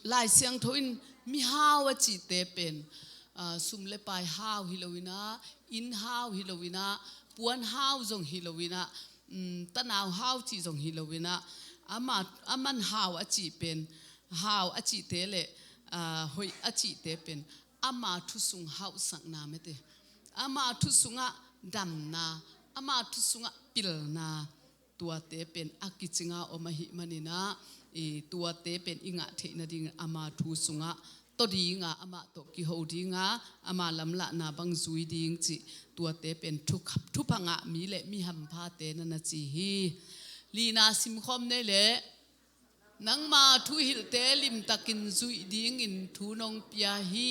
Lai Siangtho in mihau a cihte pen, ah, sum le pai hau hi loinah, inn hau hi loinah, puan hau zong hi loinah, um, tanau hau cih zong hi loinah, ama, aman hau a cih pen, hau a cihte le, ah, hoih a cihte pen ama thu sung hauhsakna mate. Ama thu sungah damna, ama thu sungah pilna, tuate pen a kicinga om ahih maninah, i tuate pen i ngah theih nading ama thu sungah tawh dinga, amah tawh kiho dinga, ama lamlahna bang zui ding cih tuate pen thu, thupha ngah mi le mi hamphate na na ci hi. Lina simkhawm nei leh, nangma thuhilhte limtakin zuih dingin thu nong pia hi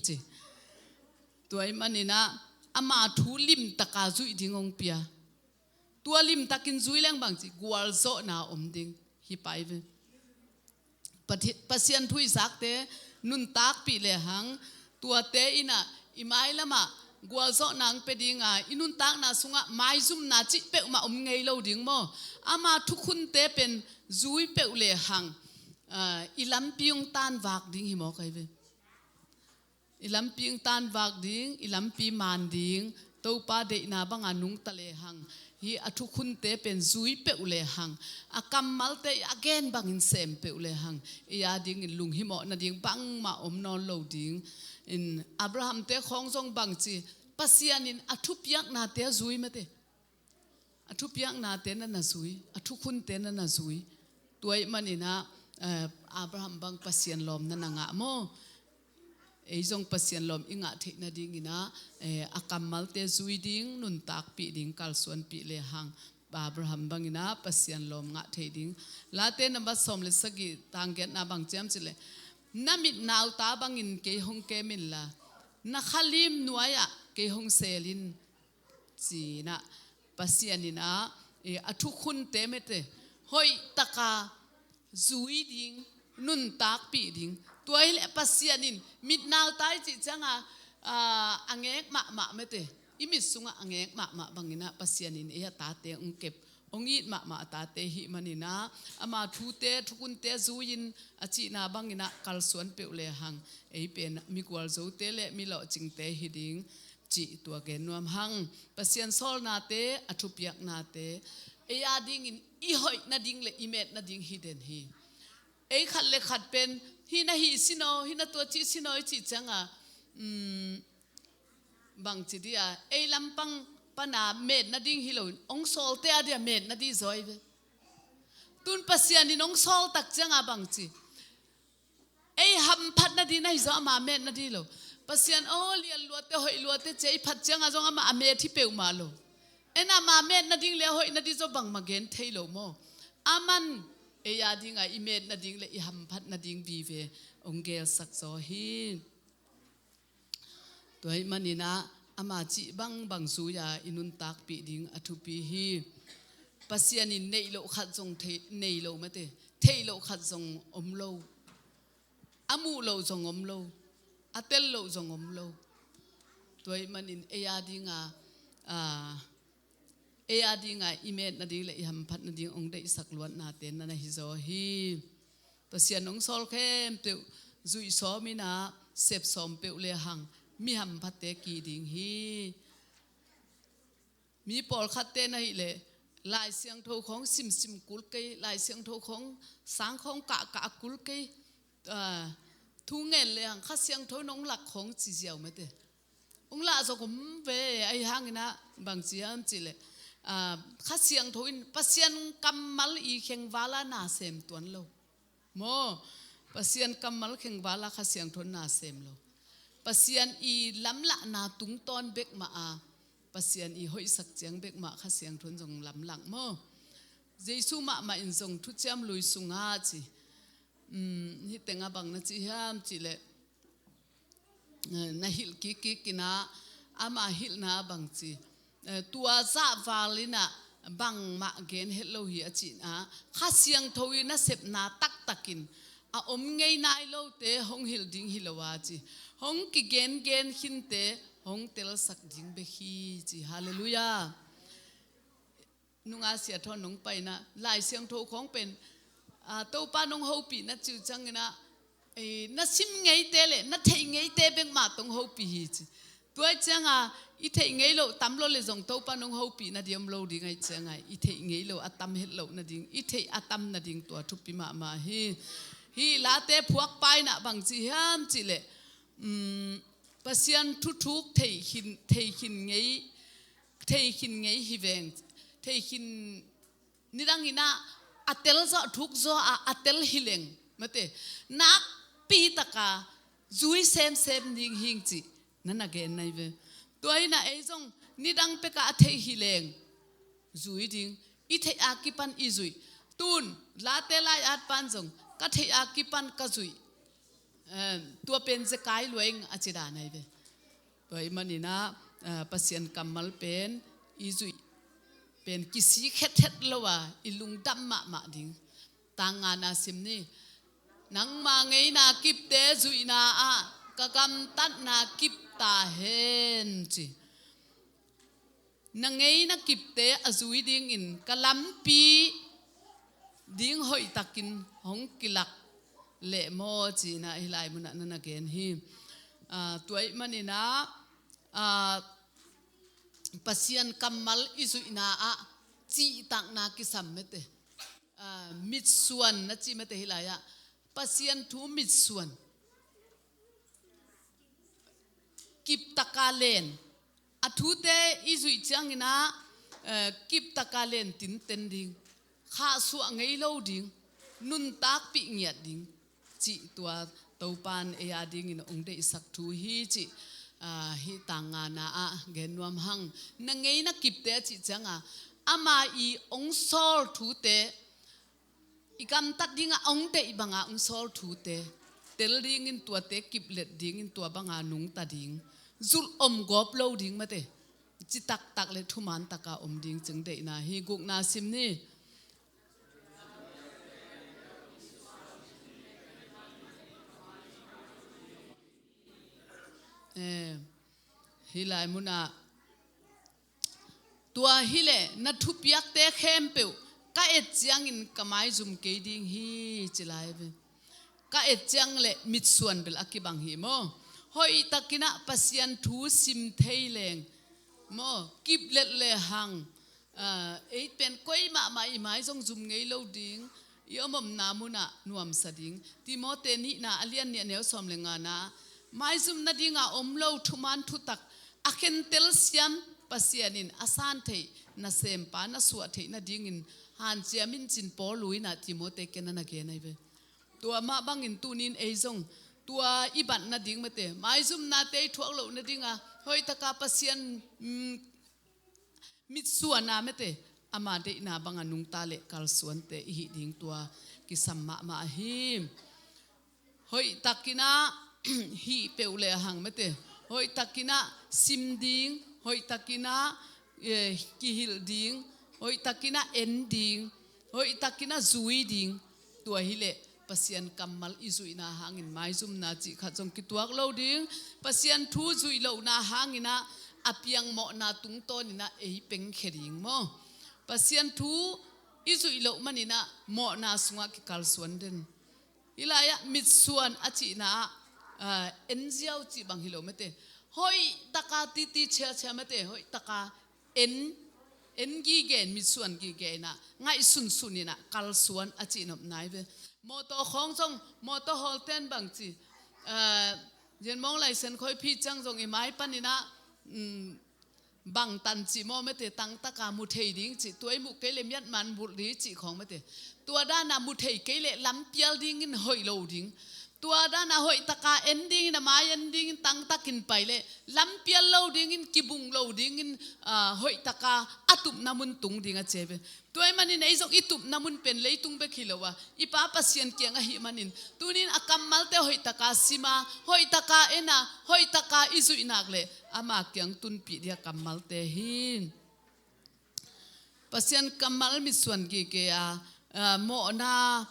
ci. Tua ahih maninah ama thu limtaka zuih ding hong pia. Tua limtakin zui leng bang ci, gualzawhna om ding hi pai ve. Pathi-, Pasian thu i zakte nuntakpih lehang, tuate inah i mailamah gualzawhna ang pe dinga, i nuntakna sungah maizumna cih peuhmah om ngei lo ding maw? Ama thukhunte pen zui peuh lehang, ah, i lampi hong tanvak ding hi mawk ahi ve. I lampi hong tanvak ding, i lampi man ding, Topa deihna banga nungta lehang, hih a thukhunte pen zui peuh lehang, a kammalte a gen bangin sem peuh lehang, ei a dingin lunghimawh nading bangmah om nawn lo ding. In Abraham-te khawng zong bang ci, Pasian in a thupiaknate a zui mate. A thupiaknate na na zui, a thukhunte na na zui. Tua ahih maninah, eh, Abraham bang Pasian lawm na na ngah maw? Ei zong Pasian lawm i ngah theih nadinginah, eh, a kammalte zui ding, nuntakpih ding, kalsuanpih lehang Abraham banginah Pasian lawm ngah thei ding. Late nambat sawm le sagih, tang giatna bang ci hiam cih leh, na mitnauta bangin kei hong kem inla, na khalim nuai-ah kei hong seel in, ci-inah Pasian inah, eh, a thukhunte mate hoihtaka zui ding, nuntakpih ding. Tua hileh Pasian in mitnauta i cih cianga, ah, a ngek mahmah mate, i mit sungah a ngek mahmah banginah Pasian in ei a tate hong kep, hong it mahmah a tate hih maninah, ama thute, thukhunte zui-in a cihna banginah kalsuan peuh lehang, ei pen migualzote le milawhcingte hi ding cih tua gen nuam hang. Pasian sawlnate, a thupiaknate, ei a dingin i hoih nading le i met nading hi den hi. Ei khat le khat pen, hih na hih sinaw, hih na tua cih sinaw i cih cianga, um, bang ci dia, ei lampang pana met nading hi loin, hong sawlte a dia met nading zaw hi ve. Tun Pasian in hong sawl tak cianga bang ci, ei hamphat nading na hi zaw, ama met nading lo. Pasian aw, lian luate, hoih luate ci ei phat cianga zong amah a met hi peuhmah lo. En ama met nading le a hoih nading zaw bangmah gen thei lo maw? Aman ei a dinga i met nading le i hamphat nading vive hong gelsak zaw hi. Tua ahih maninah ama cih bangbang zui-a i nuntakpih ding a thupi hi. Pasian in neih loh khat zong thei, nei lo mate, theih loh khat zong om lo. A muh loh zong om lo, a tel loh zong om lo. Tua ahih manin ei a dinga, ah, ei a dinga i met nading le i hamphat nading hong deihsak luatnate na na hi zaw hi. Pasian hong sawl khempeuh zuih sawm inah sep sawm peuh lehang mi hamphatte ki ding hi. Mi pawlkhatte na hih leh Lai Siangtho khawng simsim kul kei, Lai Siangtho khawng sang khawng kahkah kul kei, ah, thu ngen lehang Kha Siangtho in hong lak khawng ci ziau mate. Hong lah zong om ve, ahi hanginah bang ci hiam cih leh, ah, Kha Siangtho in Pasian kammal i khengvala na sem tuan lo. Maw, Pasian kammal khengvala Kha Siangtho in na sem lo. Pasian i lamlahna tungtawn bek mah a, Pasian i hoihsak ciang bek mah Kha Siangtho in zong lamlang maw? Jesu mahmah in zong Thuciam Lui sungah ci, um, hih tengah bang na ci hiam cih leh, eh, na hilh kik kik inah ama hilhna bang ci, eh, tua zah val inah bangmah gen het lo hi a cihna, Kha Siangtho i nasepna taktakin a om ngei nai lote hong hilh ding hi lo a ci, hong kigengen khinte hong telsak ding bek hi ci. Halleluiah. Nunga siathawh nong paina Lai Siangtho khawng pen, ah, Topa nong hopih na cih uh cianginah, eh, na sim ngeite le na theih ngeite bek mah tawh hong hopih hi ci. Tua ahih cianga i theih ngei loh tam lo le zong Topa nong hopih nading om lo ding ahih cianga i theih ngei loh a tam het loh nading, i theih a tam nading tua thupi mahmah hi. Hih Late phuak pa inah bang ci hiam cih leh, um, Pasian thuthuk thei khin, thei khin ngei, thei khin ngei hi veng, thei khin, Nidang in ah a tel zawh, thuk zawh a, a tel hi leng mate, nakpi taka zui semsem ding hing cih na na gen nai ve. Tua in ah ei zong nidang peka a theih hi leng zui ding, i theih a kipan i zuih. Tun Late lai-at pan zong ka theih a kipan ka zuih. Em, tua pen zekai luaing a ci dan ahi ve. Tua ahih manin ah, eh, Pasian kammal pen i zuih pen kisik hethet lo a i lungdam mahmah ding. Tang ngana sim ni. Nangma ngeina kipte zuihna ah ka gamtatna kip ta hen ci. Na ngeina kipte a zui dingin ka lampi ding hoihtakin hong kilak leh maw ci-in ah hih lai munah na na gen hi. Ah, tua ahih manin ah, ah, Pasian kammal i zuihna ah cihtakna kisam mate. Ah, mitsuan na ci mate hih lai-ah. Pasian thu mitsuan. Kiptaka len. A thute i zuih ciangin ah, eh, kiptaka len tinten ding. Khahsuah ngei lo ding. Nuntakpih ngiat ding. Cih tua Topan ei a dingin hong deihsak thu hi cih, ah, hih tang ngana ah gen nuam hang. Na ngeina kipte a cih cianga ama i hong sawl thute, i gamtat dinga hong deih banga hong sawl thute tel dingin, tuate kiplet dingin, tua banga nungta ding. Zulh om gawp lo ding mate. Citaktak le thuman taka om ding cing deihna hi. Gukna sim ni. Eh, hih lai munah tua hileh na thupiakte khempeuh ka et ciangin ka maizum kei ding hi ci lai ve. Ka et ciang le mitsuan bel a kibang hi maw? Hoihtakin ah Pasian thu sim thei leng maw? Kiplet le hang, ah, ei pen koi mahmah i mai zong zum ngei lo ding, i om omna munah nuamsa ding. Timote nihna a lian nih a neu sawm le ngana, maizum nadinga om lo thuman thutak a khentel siam Pasian in a san theih nasempa na suah theih nadingin hanciam in cin Paul in ah Timote kiang na na gen ahi ve. Tua mah bangin tunin ei zong tua i bat nading mate, maizumnate i thuak loh nadinga hoihtaka Pasian, mm, mitsuana mate, ama deihna banga nungta le kalsuante i hih ding tua kisam mahmah ahi. Hoihtakin ah hih peuh le ahang mate, hoihtakin ah sim ding, hoihtakin ah, eh, kihilh ding, hoihtakin ah en ding, hoihtakin ah zui ding. Tua hileh Pasian kammal i zuihna hangin maizumna cih khat zong kituak lo ding. Pasian thu zuih lohna hangin ah a piang mawhna tungtawnin ah ei pengkhia ding maw? Pasian thu i zuih loh manin ah mawhna sungah kikalsuan den. Hih lai-ah mitsuan a cihna ah, ah, en ziau cih bang hi lo mate. Hoihtaka titi ciacia mate, hoihtaka en, en gige, mitsuan gige in ah ngaihsunsun in ah kalsuan a cih nop nai ve. Mawtaw khawng zong, mawtaw hawlten bang ci, ah, Yen Mawng Lai Sian Khuaiphi ciang zong i mai panin ah, mm, bangtan cih maw mate, tangtaka mu thei ding cih, tua i muh kei le miatman bulh ding cih khawng mate. Tua dana mu thei kei le lampial dingin hoih lo ding. Tua dana hoihtaka en dingin, a mai en dingin tangtakin pai le lampial lo dingin, kibung lo dingin, ah, hoihtaka a tupna mun tung ding a ci ve. Tua ahih manin ei zong i tupna mun pen leitung bek hi lo a, i Pa Pasian kiang ahih manin tunin a kammalte hoihtaka sima, hoihtaka ena, hoihtaka i zuih nak le ama kiang tunpih dia kammalte hi. Pasian kammal mitsuan gige a, ah, mawhna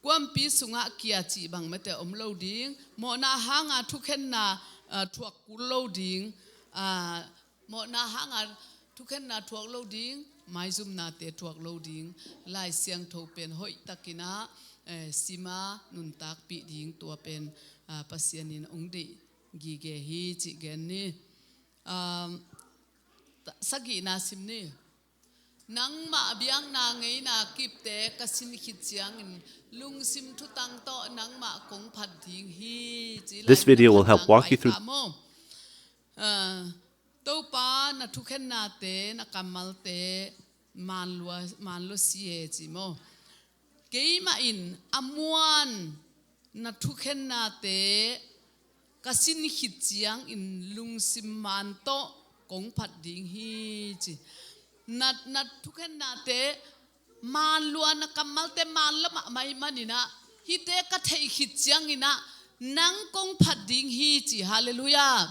kuampi sungah kia cih bang mate om lo ding. Mawhna hanga thukhenna, ah, thuak kul lo ding. Ah, mawhna hanga thukhenna thuak lo ding, maizumnate thuak lo ding. Lai Siangtho pen hoihtakin ah, eh, sima nuntakpih ding, tua pen, ah, Pasian in hong deih gige hi cih gen ni. Um, ta-, sagihna sim ni. Nangmah biakna ngeina kipte ka sin khit ciangin lungsim thutang tawh nangmah kong phat ding hi ci. This lai video will help walk you through. Maw? Ah, Topa na thukhennate, na kammalte man lua, man lua si e ci maw. Keimah in a muan na thukhennate ka sin khit ciangin lungsim man tawh kong phat ding hi ci. Na, na thukhennate man lua, na kammalte man lua mahmah ahih manin ah, hihte ka theih khit ciangin ah nang kong phat ding hi ci. Halleluiah.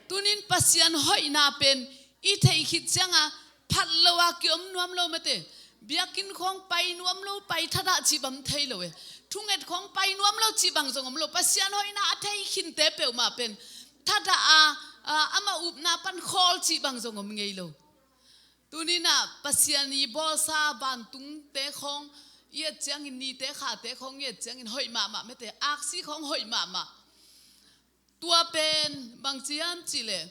Tunin Pasian hoihna pen i theih khit ciangah phat lo a kiom nuam lo mate. Biakinn khawng pai nuam lo, pai thadah cih bang thei lo e. Thunget khawng pai nuam lo cih bang zong om lo. Pasian hoihna a thei khinte peuhmah pen thadah a, a, amah upna pan khawl cih bang zong om ngei lo. Tuninah Pasian i bawlsa vantungte khawng i et ciangin, nite khate khawng i et ciangin hoih mahmah mate. Aksi khawng hoih mahmah. Tua pen bang ci hiam cihleh,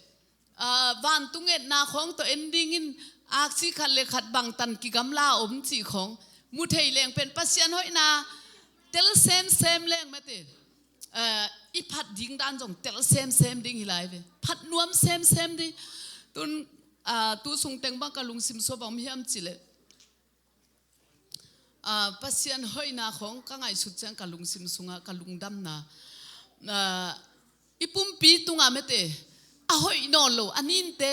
ah, vantung etna khawng tawh en dingin aksi khat le khat bangtan kigamla om cih khawng mu thei leng pen Pasian hoihna tel semsem leng mate. Ah, i phat ding dan zong tel semsem ding hi lai ve. Phat nuam semsem ding. Tun, ah, tu sung teng bang ka lungsim sua bang om hiam cihleh, ah, Pasian hoihna khawng ka ngaihsut ciang ka lungsim sungah ka lungdamna, ah, i pumpi tungah mate, a hoih nawn lo a ninte,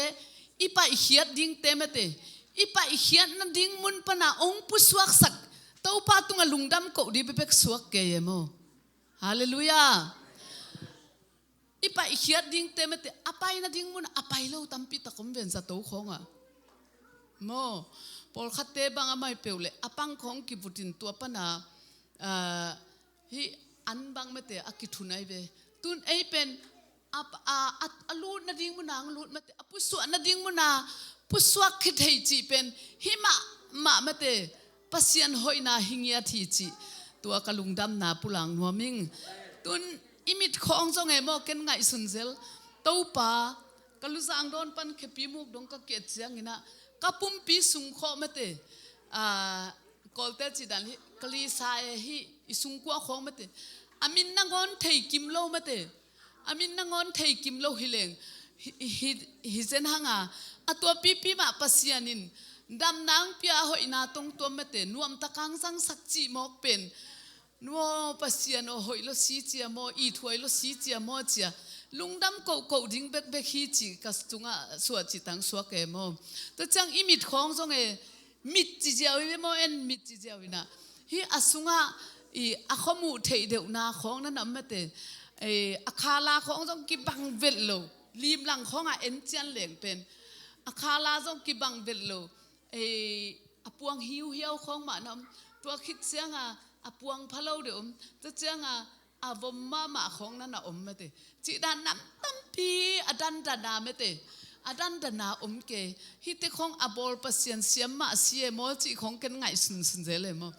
i paihkhiat dingte mate, i paihkhiatna ding mun pana hong pusuaksak Topa tungah lungdam koh ding bekbek suak kei e maw. Halleluiah. I paihkhiat dingte mate, a paina ding mun a pai lo tampi tak om ven zato khawngah maw. Pawlkhatte bang a mai peuh le a pang khawng kivutin tua pana, ah, hih an bang mate a kithun ai ve. Tun ei pen a, a, a, a lutna ding muna hong lut mate, a pusuahna ding muna pusuak khit thei cih pen hih mahmah mate. Pasian hoihna hi ngiat hi cih tua ka lungdamna pulang nuam ing. Tun i mit khawng zong e maw, ken ngaihsun zel. Topa, ka luzang dawn pan khepi muk dong ka kiat cianginah ka pumpi sung khawh mate, ah, Kawlte cih dan hi, ka lisa e hi, i sungkuah khawng mate, a min nangawn thei kim lo mate. A min nangawn thei kim lo hi leng hi, hi, hi zen hanga, a tua pipi mah Pasian in damna hong pia a hoihna tong tuam mate, nuamtak hong zangsak cih mawk pen. Nuaw Pasian aw, hoih lo si cia maw, ithuai lo si cia maw cia, lungdam kohkoh ding bekbek hi ci ka sungah suah cih tang suak e maw. Tua ciang i mit khawng zong e, mit ci ziau hi ve maw, en mit ci ziau inah. Hih a sungah i a khuamuh theih deuhna khawng na nam mate. Eh, a khala khawng zong kibang velh lo. Limlang khawngah en cian leng pen a khala zong kibang velh lo. Eh, a puang hiuhiau khawng mah na om. Tua khit cianga a puang pha lo deuh om. Tua cianga a vom mahmah khawng na na om mate. Cih dan nam tampi a dandana mate, a dandana om kei. Hihte khawng a bawl Pasian siam mah si e maw cih khawng ken ngaihsun sun zel e maw.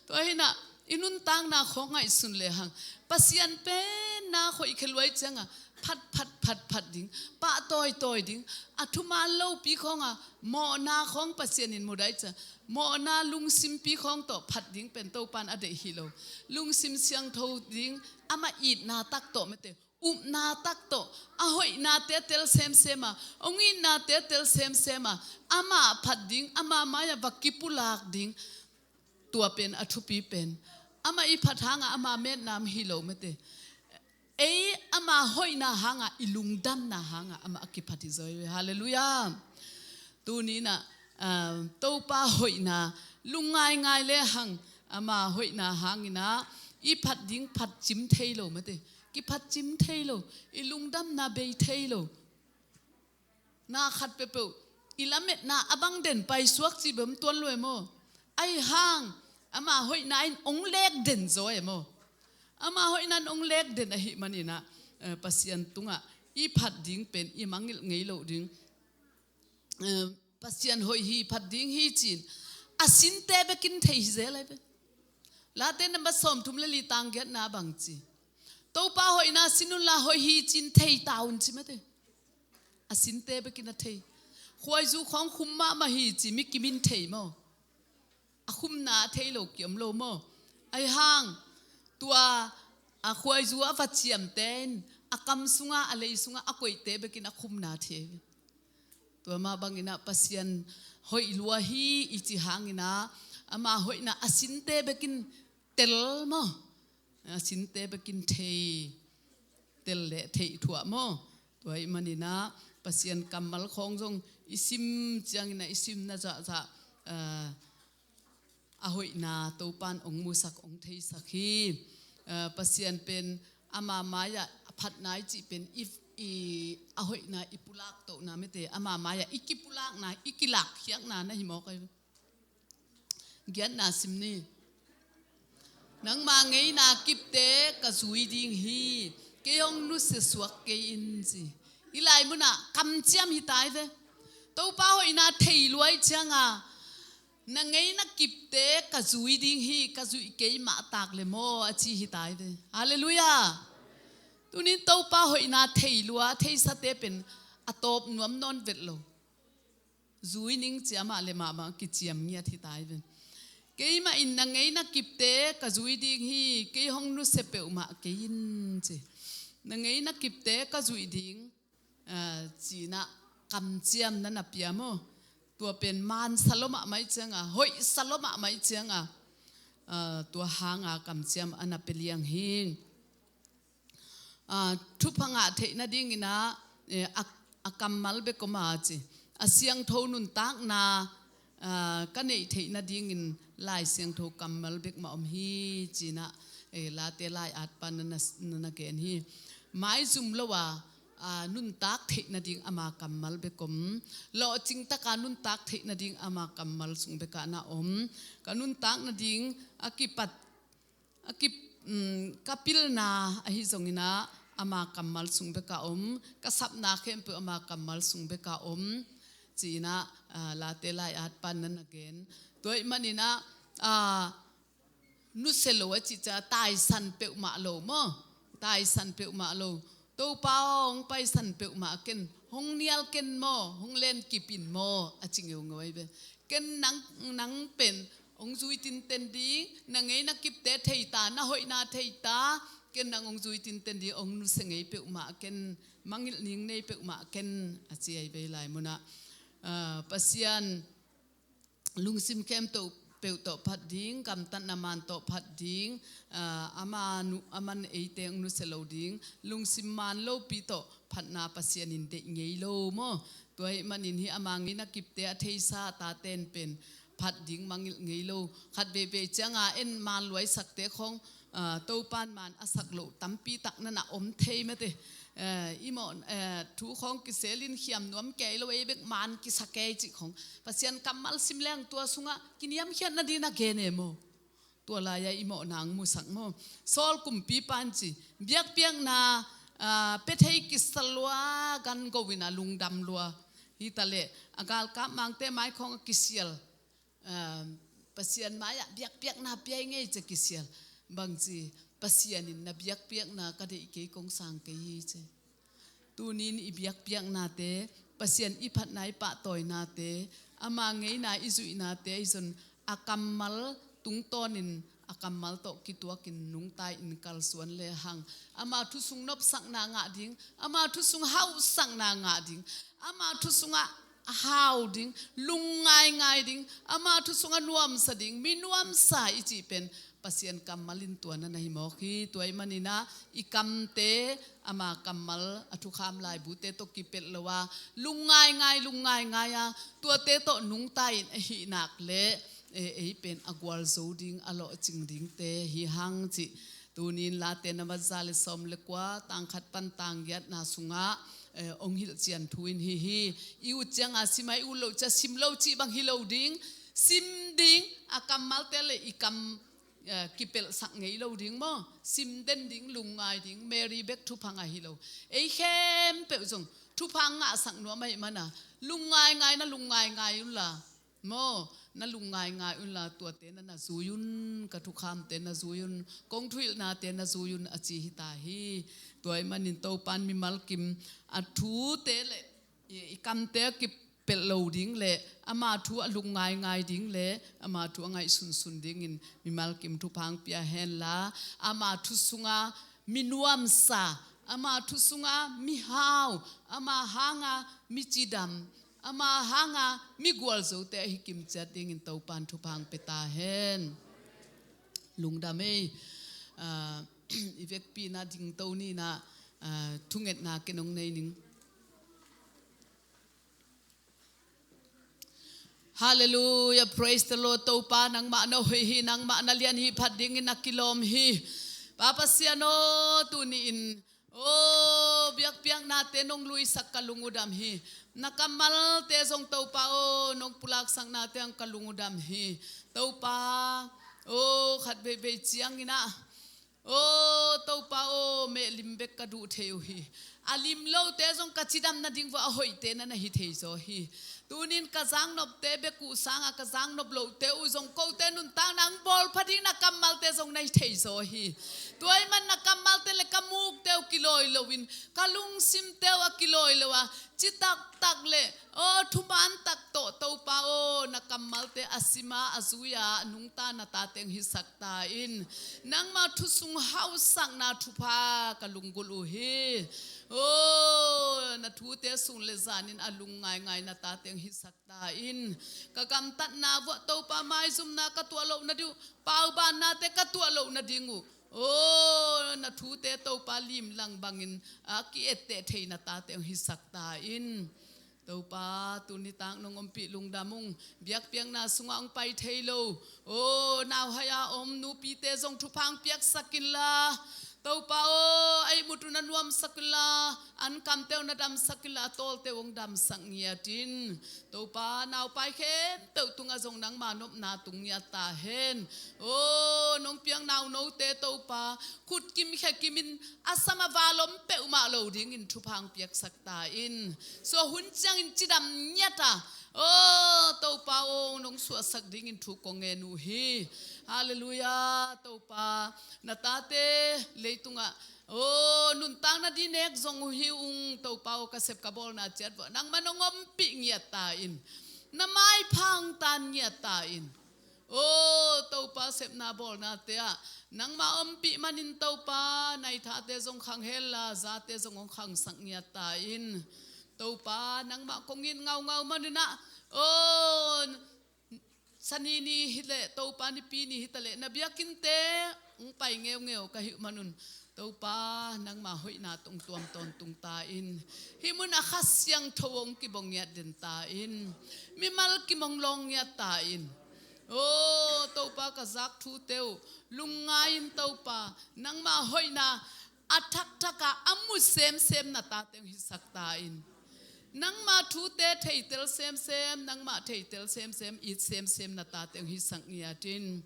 Tua hinah i nuntakna khawng ngaihsun lehang Pasian pen na khoih khe luai cianga phat phat phat phat ding, pah tawitawi ding, a thuman lopi khawnga mawhna khawng Pasian in mudai cia, mawhna lungsimpi khawng tawh phat ding pen Topan a deih hi lo. Lungsim siangtho ding, amah itna tak tawh mate, upna tak tawh, a hoihnate tel semsema, hong itnate tel semsema, amah phat ding, amah mai-ah va kipulak ding. Tua pen a thupi pen, amah i phat hangah amah metnam hi lo mate. Ei ama hoihna hangah, i lungdamna hangah amah a kiphat hi zaw hi ve. Halleluiah. Tuninah, ah, Topa hoihna lungngaingai lehang ama hoihna hanginah i phat ding phatcim thei lo mate. Kiphatcim thei lo, i lungdamna bei thei lo. Na khat peuhpeuh i lametna a bang den paisuak cih bem tuan lo e maw. Ahi hang ama hoihna in hong lek den zaw e maw. Ama hoihna in hong lek den ahih maninah, eh, Pasian tungah i phat ding pen i mangngilh ngei loh ding. Eh, Pasian hoih hi, phat ding hi ci-in a sinte bekin thei hi zel ai ve. Late nambat sawmthum le li tang giatna bang ci, Topa hoihna sin unla hoih hi ci-in thei ta un ci mate. A sinte bekin a thei. Khuaizu khawng khum mahmah hi ci mi kimin thei maw. A khumna a thei lo kiom lo maw. Ahi hang tua a khuaizu a va ciamte in a kam sunga, a lei sunga a koihte bekin a khumna thei. Tua mah bangin ah Pasian hoih lua hi i cih hangin ah ama hoihna a sinte bekin tel maw? A sinte bekin thei, tel le theih thuah maw? Tua ahih manin ah Pasian kammal khawng zong i sim ciangin ah i simna zahzah, ah, a hoihna Topan hong musak, hong theisak hi. Ah, Pasian pen ama mai-ah a phatna i cih pen i, i a hoihna i pulak tohna mete ama mai-ah i kipulakna, i kilakkhiatna na hi mawk ahi. Giatna sim ni. Nangma ngeina kipte ka zui ding hi, kei hong nusia suak kei in ci. I lai munah kamciam hi tai ve. Topa hoihna thei lua i cianga na ngeina kipte ka zui ding hi, ka zuih kei mah tak le maw a ci hi tai ve. Halleluiah. Tunin Topa hoihna thei lua, theisate pen a tawp nuam nawn vet lo. Zui ning cia mah le mahmah kiciam ngiat hi tai ve. Keimah in na ngeina kipte ka zui ding hi, kei hong nusia peuhmah kei in ci. Na ngeina kipte ka zuih ding, ah, ci-in ah kamciam na na pia maw? Tua pen mansa lua mahmah i cianga, hoihsa lua mahmah i cianga, ah, tua hanga kamciam a na pia liang hi. Ah, thupha ngah theih nadingin ah, eh, a, a kammal bek om a ci. A siangtho nuntakna, ah, ka neih theih nadingin Lai Siangtho kammal bek mah om hi ci-in ah, eh, Late lai-at pan na, na, na gen hi. Maizum lo a, ah, nuntak theih nading ama kammal bek om. Lawhcing taka nuntak theih nading ama kammal sung bekah na om. Ka nuntak nading a kipat a kip, um, ka pilna ahi zongin ah ama kammal sung beka om, ka sapna khempeuh ama kammal sung beka om, ci-in ah, ah, Late lai-at pan na na gen. Tua ahih manin ah, ah, nusia lo a cih ciang taisan peuhmah lo maw? Taisan peuhmah lo. Topa aw, hong paisan peuhmah ken, hong nial ken maw, hong len kip in maw, a ci ngeungeu ahi ve. Ken nang, nang pen hong zui tinten ding, na ngeina kipte thei ta, na hoihna thei ta, ken nang hong zui tinten ding, hong nusia ngei peuhmah ken, mangilh ning nei peuhmah ken, a ci ahi ve lai munah. Ah, Pasian lungsim khempeuh tawh phat ding, gamtatna man tawh phat ding, ah, ama nu, aman eite hong nusia lo ding, lungsim man lopi tawh phatna Pasian in deih ngei lo maw? Tua ahih manin hih ama ngeina kipte a theisa a taten pen phat ding mangilh ngei lo. Khat veivei cianga en man luaisakte khawng, ah, Topan man a sak loh tampi tak na na om thei mate. Eh, i mawh, eh, thu khawng kiselin khiam nuam kei lo, ei bek man kisa kei cih khawng. Pasian kammal sim leng tua sungah kiniamkhiat nading na gen e maw? Tua lai-a i mawhna hong musak maw? Saul kumpipa in ci, biakpiakna, ah, pia thei kisa lua, gan go in a lungdam lua. Hi ta leh, a galkap mangte mai khawng a kisial. Ah, Pasian mai-ah biakpiakna pia ing ei ci a kisial. Bangci, Pasian in na biakpiakna ka deih kei, kong sang kei hi ci. Tunin i biakpiaknate, Pasian i phatna i pahtawinate, ama ngeina i zuihnate ahi zong a kammal tungtawnin a kammal tawh kituakin nungta-in kalsuan lehang, ama thu sung nopsakna ngah ding, ama thu sung hauhsakna ngah ding, ama thu sungah a hau ding, lungngaingai ding, ama thu sungah nuamsa ding, mi nuamsa i cih pen Pasian kammal in tua na na hi mawk hi. Tua ahih manin ah i kamte ama kammal a thukham laibute tawh kipelh lo a, lungngaingai, lungngaingai a, tuate tawh nungta-in ahih nak leh, eh, ei pen a gualzo ding, a lawhcing dingte hi hang cih. Tunin Late na mat za le sawm le kua, tang khat pan tang giatna sungah, eh, hong hilhcian thu in hi hi. I ut cianga sim a, i ut loh cia sim lo cih bang hi lo ding. Sim ding, a kammalte le i kam, eh, kipelhsak ngei lo ding maw? Sim den ding, lungngai ding, Mary bek thupha ngah hi lo. Ei khempeuh zong thupha ngahsak nuam ahih mana, lungngaingai na lungngaingai unla. Maw, na lungngaingai unla, tuate na na zui un, ka thukhamte na zui un, kong thuhilhnate na zui un, a ci hi ta hi. Tua ahih manin Topan mimal kim a thute le i, i kamte a kipelh lo ding le ama thu a lungngaingai ding le ama thu a ngaihsunsun dingin mimal kim thupha hong pia henla, ama thu sunga mi nuamsa, ama thu sunga mi hau, ama hanga mi cidam, Ama hanga mi gualzote ahi kimciat dingin Topan thupha hong pia ta hen. Lungdam ei. Ah, i vekpi-in ah dingto ni-in ah, ah, thungetna ken hong nei ning. Halleluiah, praise the Lord. Topa, nangmah na hoih hi, nangmah na lian hi, phat dingin na kilawm hi. Pa Pasian aw, tuni-in, aw, biakpiaknate nong luisak ka lung uh dam hi. Na kammalte zong Topa aw, nong pulaksaknate hang ka lung uh dam hi. Topa aw, khat veivei ciangin ah, aw Topa aw, mehlim bek ka duh thei uh hi. A lim lote zong ka cidam nading vua a hoihte na na hi thei zaw hi. Tunin ka zaknopte bek uh sanga ka zaknop lohte uh zong kote nuntakna hong bawl pha ding na kammalte zong na hi thei zaw hi. Tua ahih man na kammalte le ka mukte uh kilawi loin, ka lungsimte uh a kilawi lo a, citaktak le aw thuman tak tawh Topa aw, na kammalte a sim a, a zui a, a nungta na tate hong hisak ta in. Nangma thu sung hausakna thupha ka lunggulh uh hi. Aw, na thute sun le zanin a lungngaingai na tate hong hisak ta in. Ka gamtatna vuah Topa maizumna ka tuah loh nading uh, paubannate ka tuah loh nading uh, aw, na thute Topa limlang bangin a ki-etteh thei na tate hong hisak ta in. Topa, tuni tak nong ompih lungdam ung. Biakpiakna sungah hong pai thei lo, aw, nauhai-a om nupite zong thupha hong piaksak inla, Topa aw, a ihmut uh na nuamsak inla, ankamte uh na damsak inla, a tawlte uh hong damsak ngiat in. Topa, naupai khempeuh tungah zong nangma nopna tung ngiat ta hen. Aw, nong piak naunote Topa, khut kim khe kimin a sam a val om peuhmah lo dingin thupha hong piaksak ta in. Sua hun ciangin cidam ngiat a, aw Topa aw, nong suahsak dingin thu kong ngen uh hi. Halleluiah. Topa, na tate leitungah, aw, nuntakna ding nek zong uh hi ung. Topa aw, ka sep ka bawlna ciat vuah nangma nong ompih ngiat ta in. Na maipha hong tan ngiat ta in. Aw Topa, sepna bawlnate ah nangma ompih manin Topa, na it thate zong khang henla, zate zong hong khangsak ngiat ta in. Topa, nangmah kong it ngaungau manin ah, aw, Sani ni hi leh, Topa, Nipi ni hi ta leh, na biakinnte hong pai ngeungeu ka hih manun, Topa, nangma hoihna tawh hong tuam tawntung ta in. Hih munah Kha Siangtho hong kibawng ngiat den ta in. Mimal kim hong lawng ngiat ta in. Aw Topa, ka zak thute uh lungngai-in Topa, nangma hoihna a thakthak a a mu semsem na tate hong hisak ta in. Nangma thute theitel semsem, nangmah theitel semsem, it semsem na tate hong hisak ngiat in.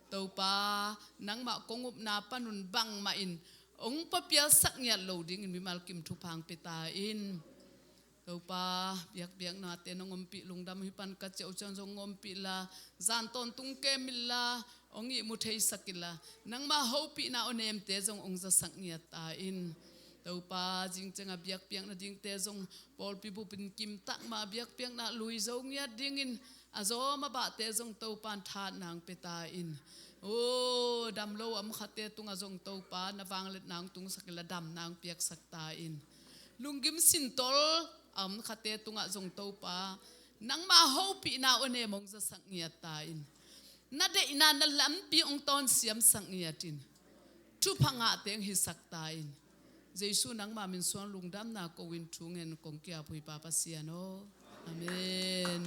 Topa, nangmah kong upna panun bangmah in hong papialsak ngiat lo dingin mimal kim thupha hong pia ta in. Topa, biakpiaknate nong ompih lungdam uh hi pan ka ciah uh ciang zong hong ompih la, zan tawntung kem inla, hong ihmu theisak inla, nangma hopihna awnemte zong hong zasak ngiat ta in. Topa, zing ciangah biakpiakna dingte zong pawlpi bupin kimtak mah biakpiakna lui zo ngiat dingin, a zawm a bahte zong Topa in thahatna hong pia ta in. Aw, dam lo a om khate tungah zong Topa, na vangliatna hong tungsak inla, damna hong piaksak ta in. Lunggim sintol a om khate tungah zong Topa, nangma hopihna awnem hong zasak ngiat ta in. Na deihna na lampi hong tawnsiamsak ngiat in. Thupha ngahte hong hisak ta in. Jesu nangma min suang lungdamna ko-in thu ngen kong ki-ap uh hi, Pa Pasian aw. Amen.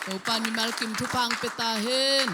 Topa in mimal kim thupha hong pia ta hen.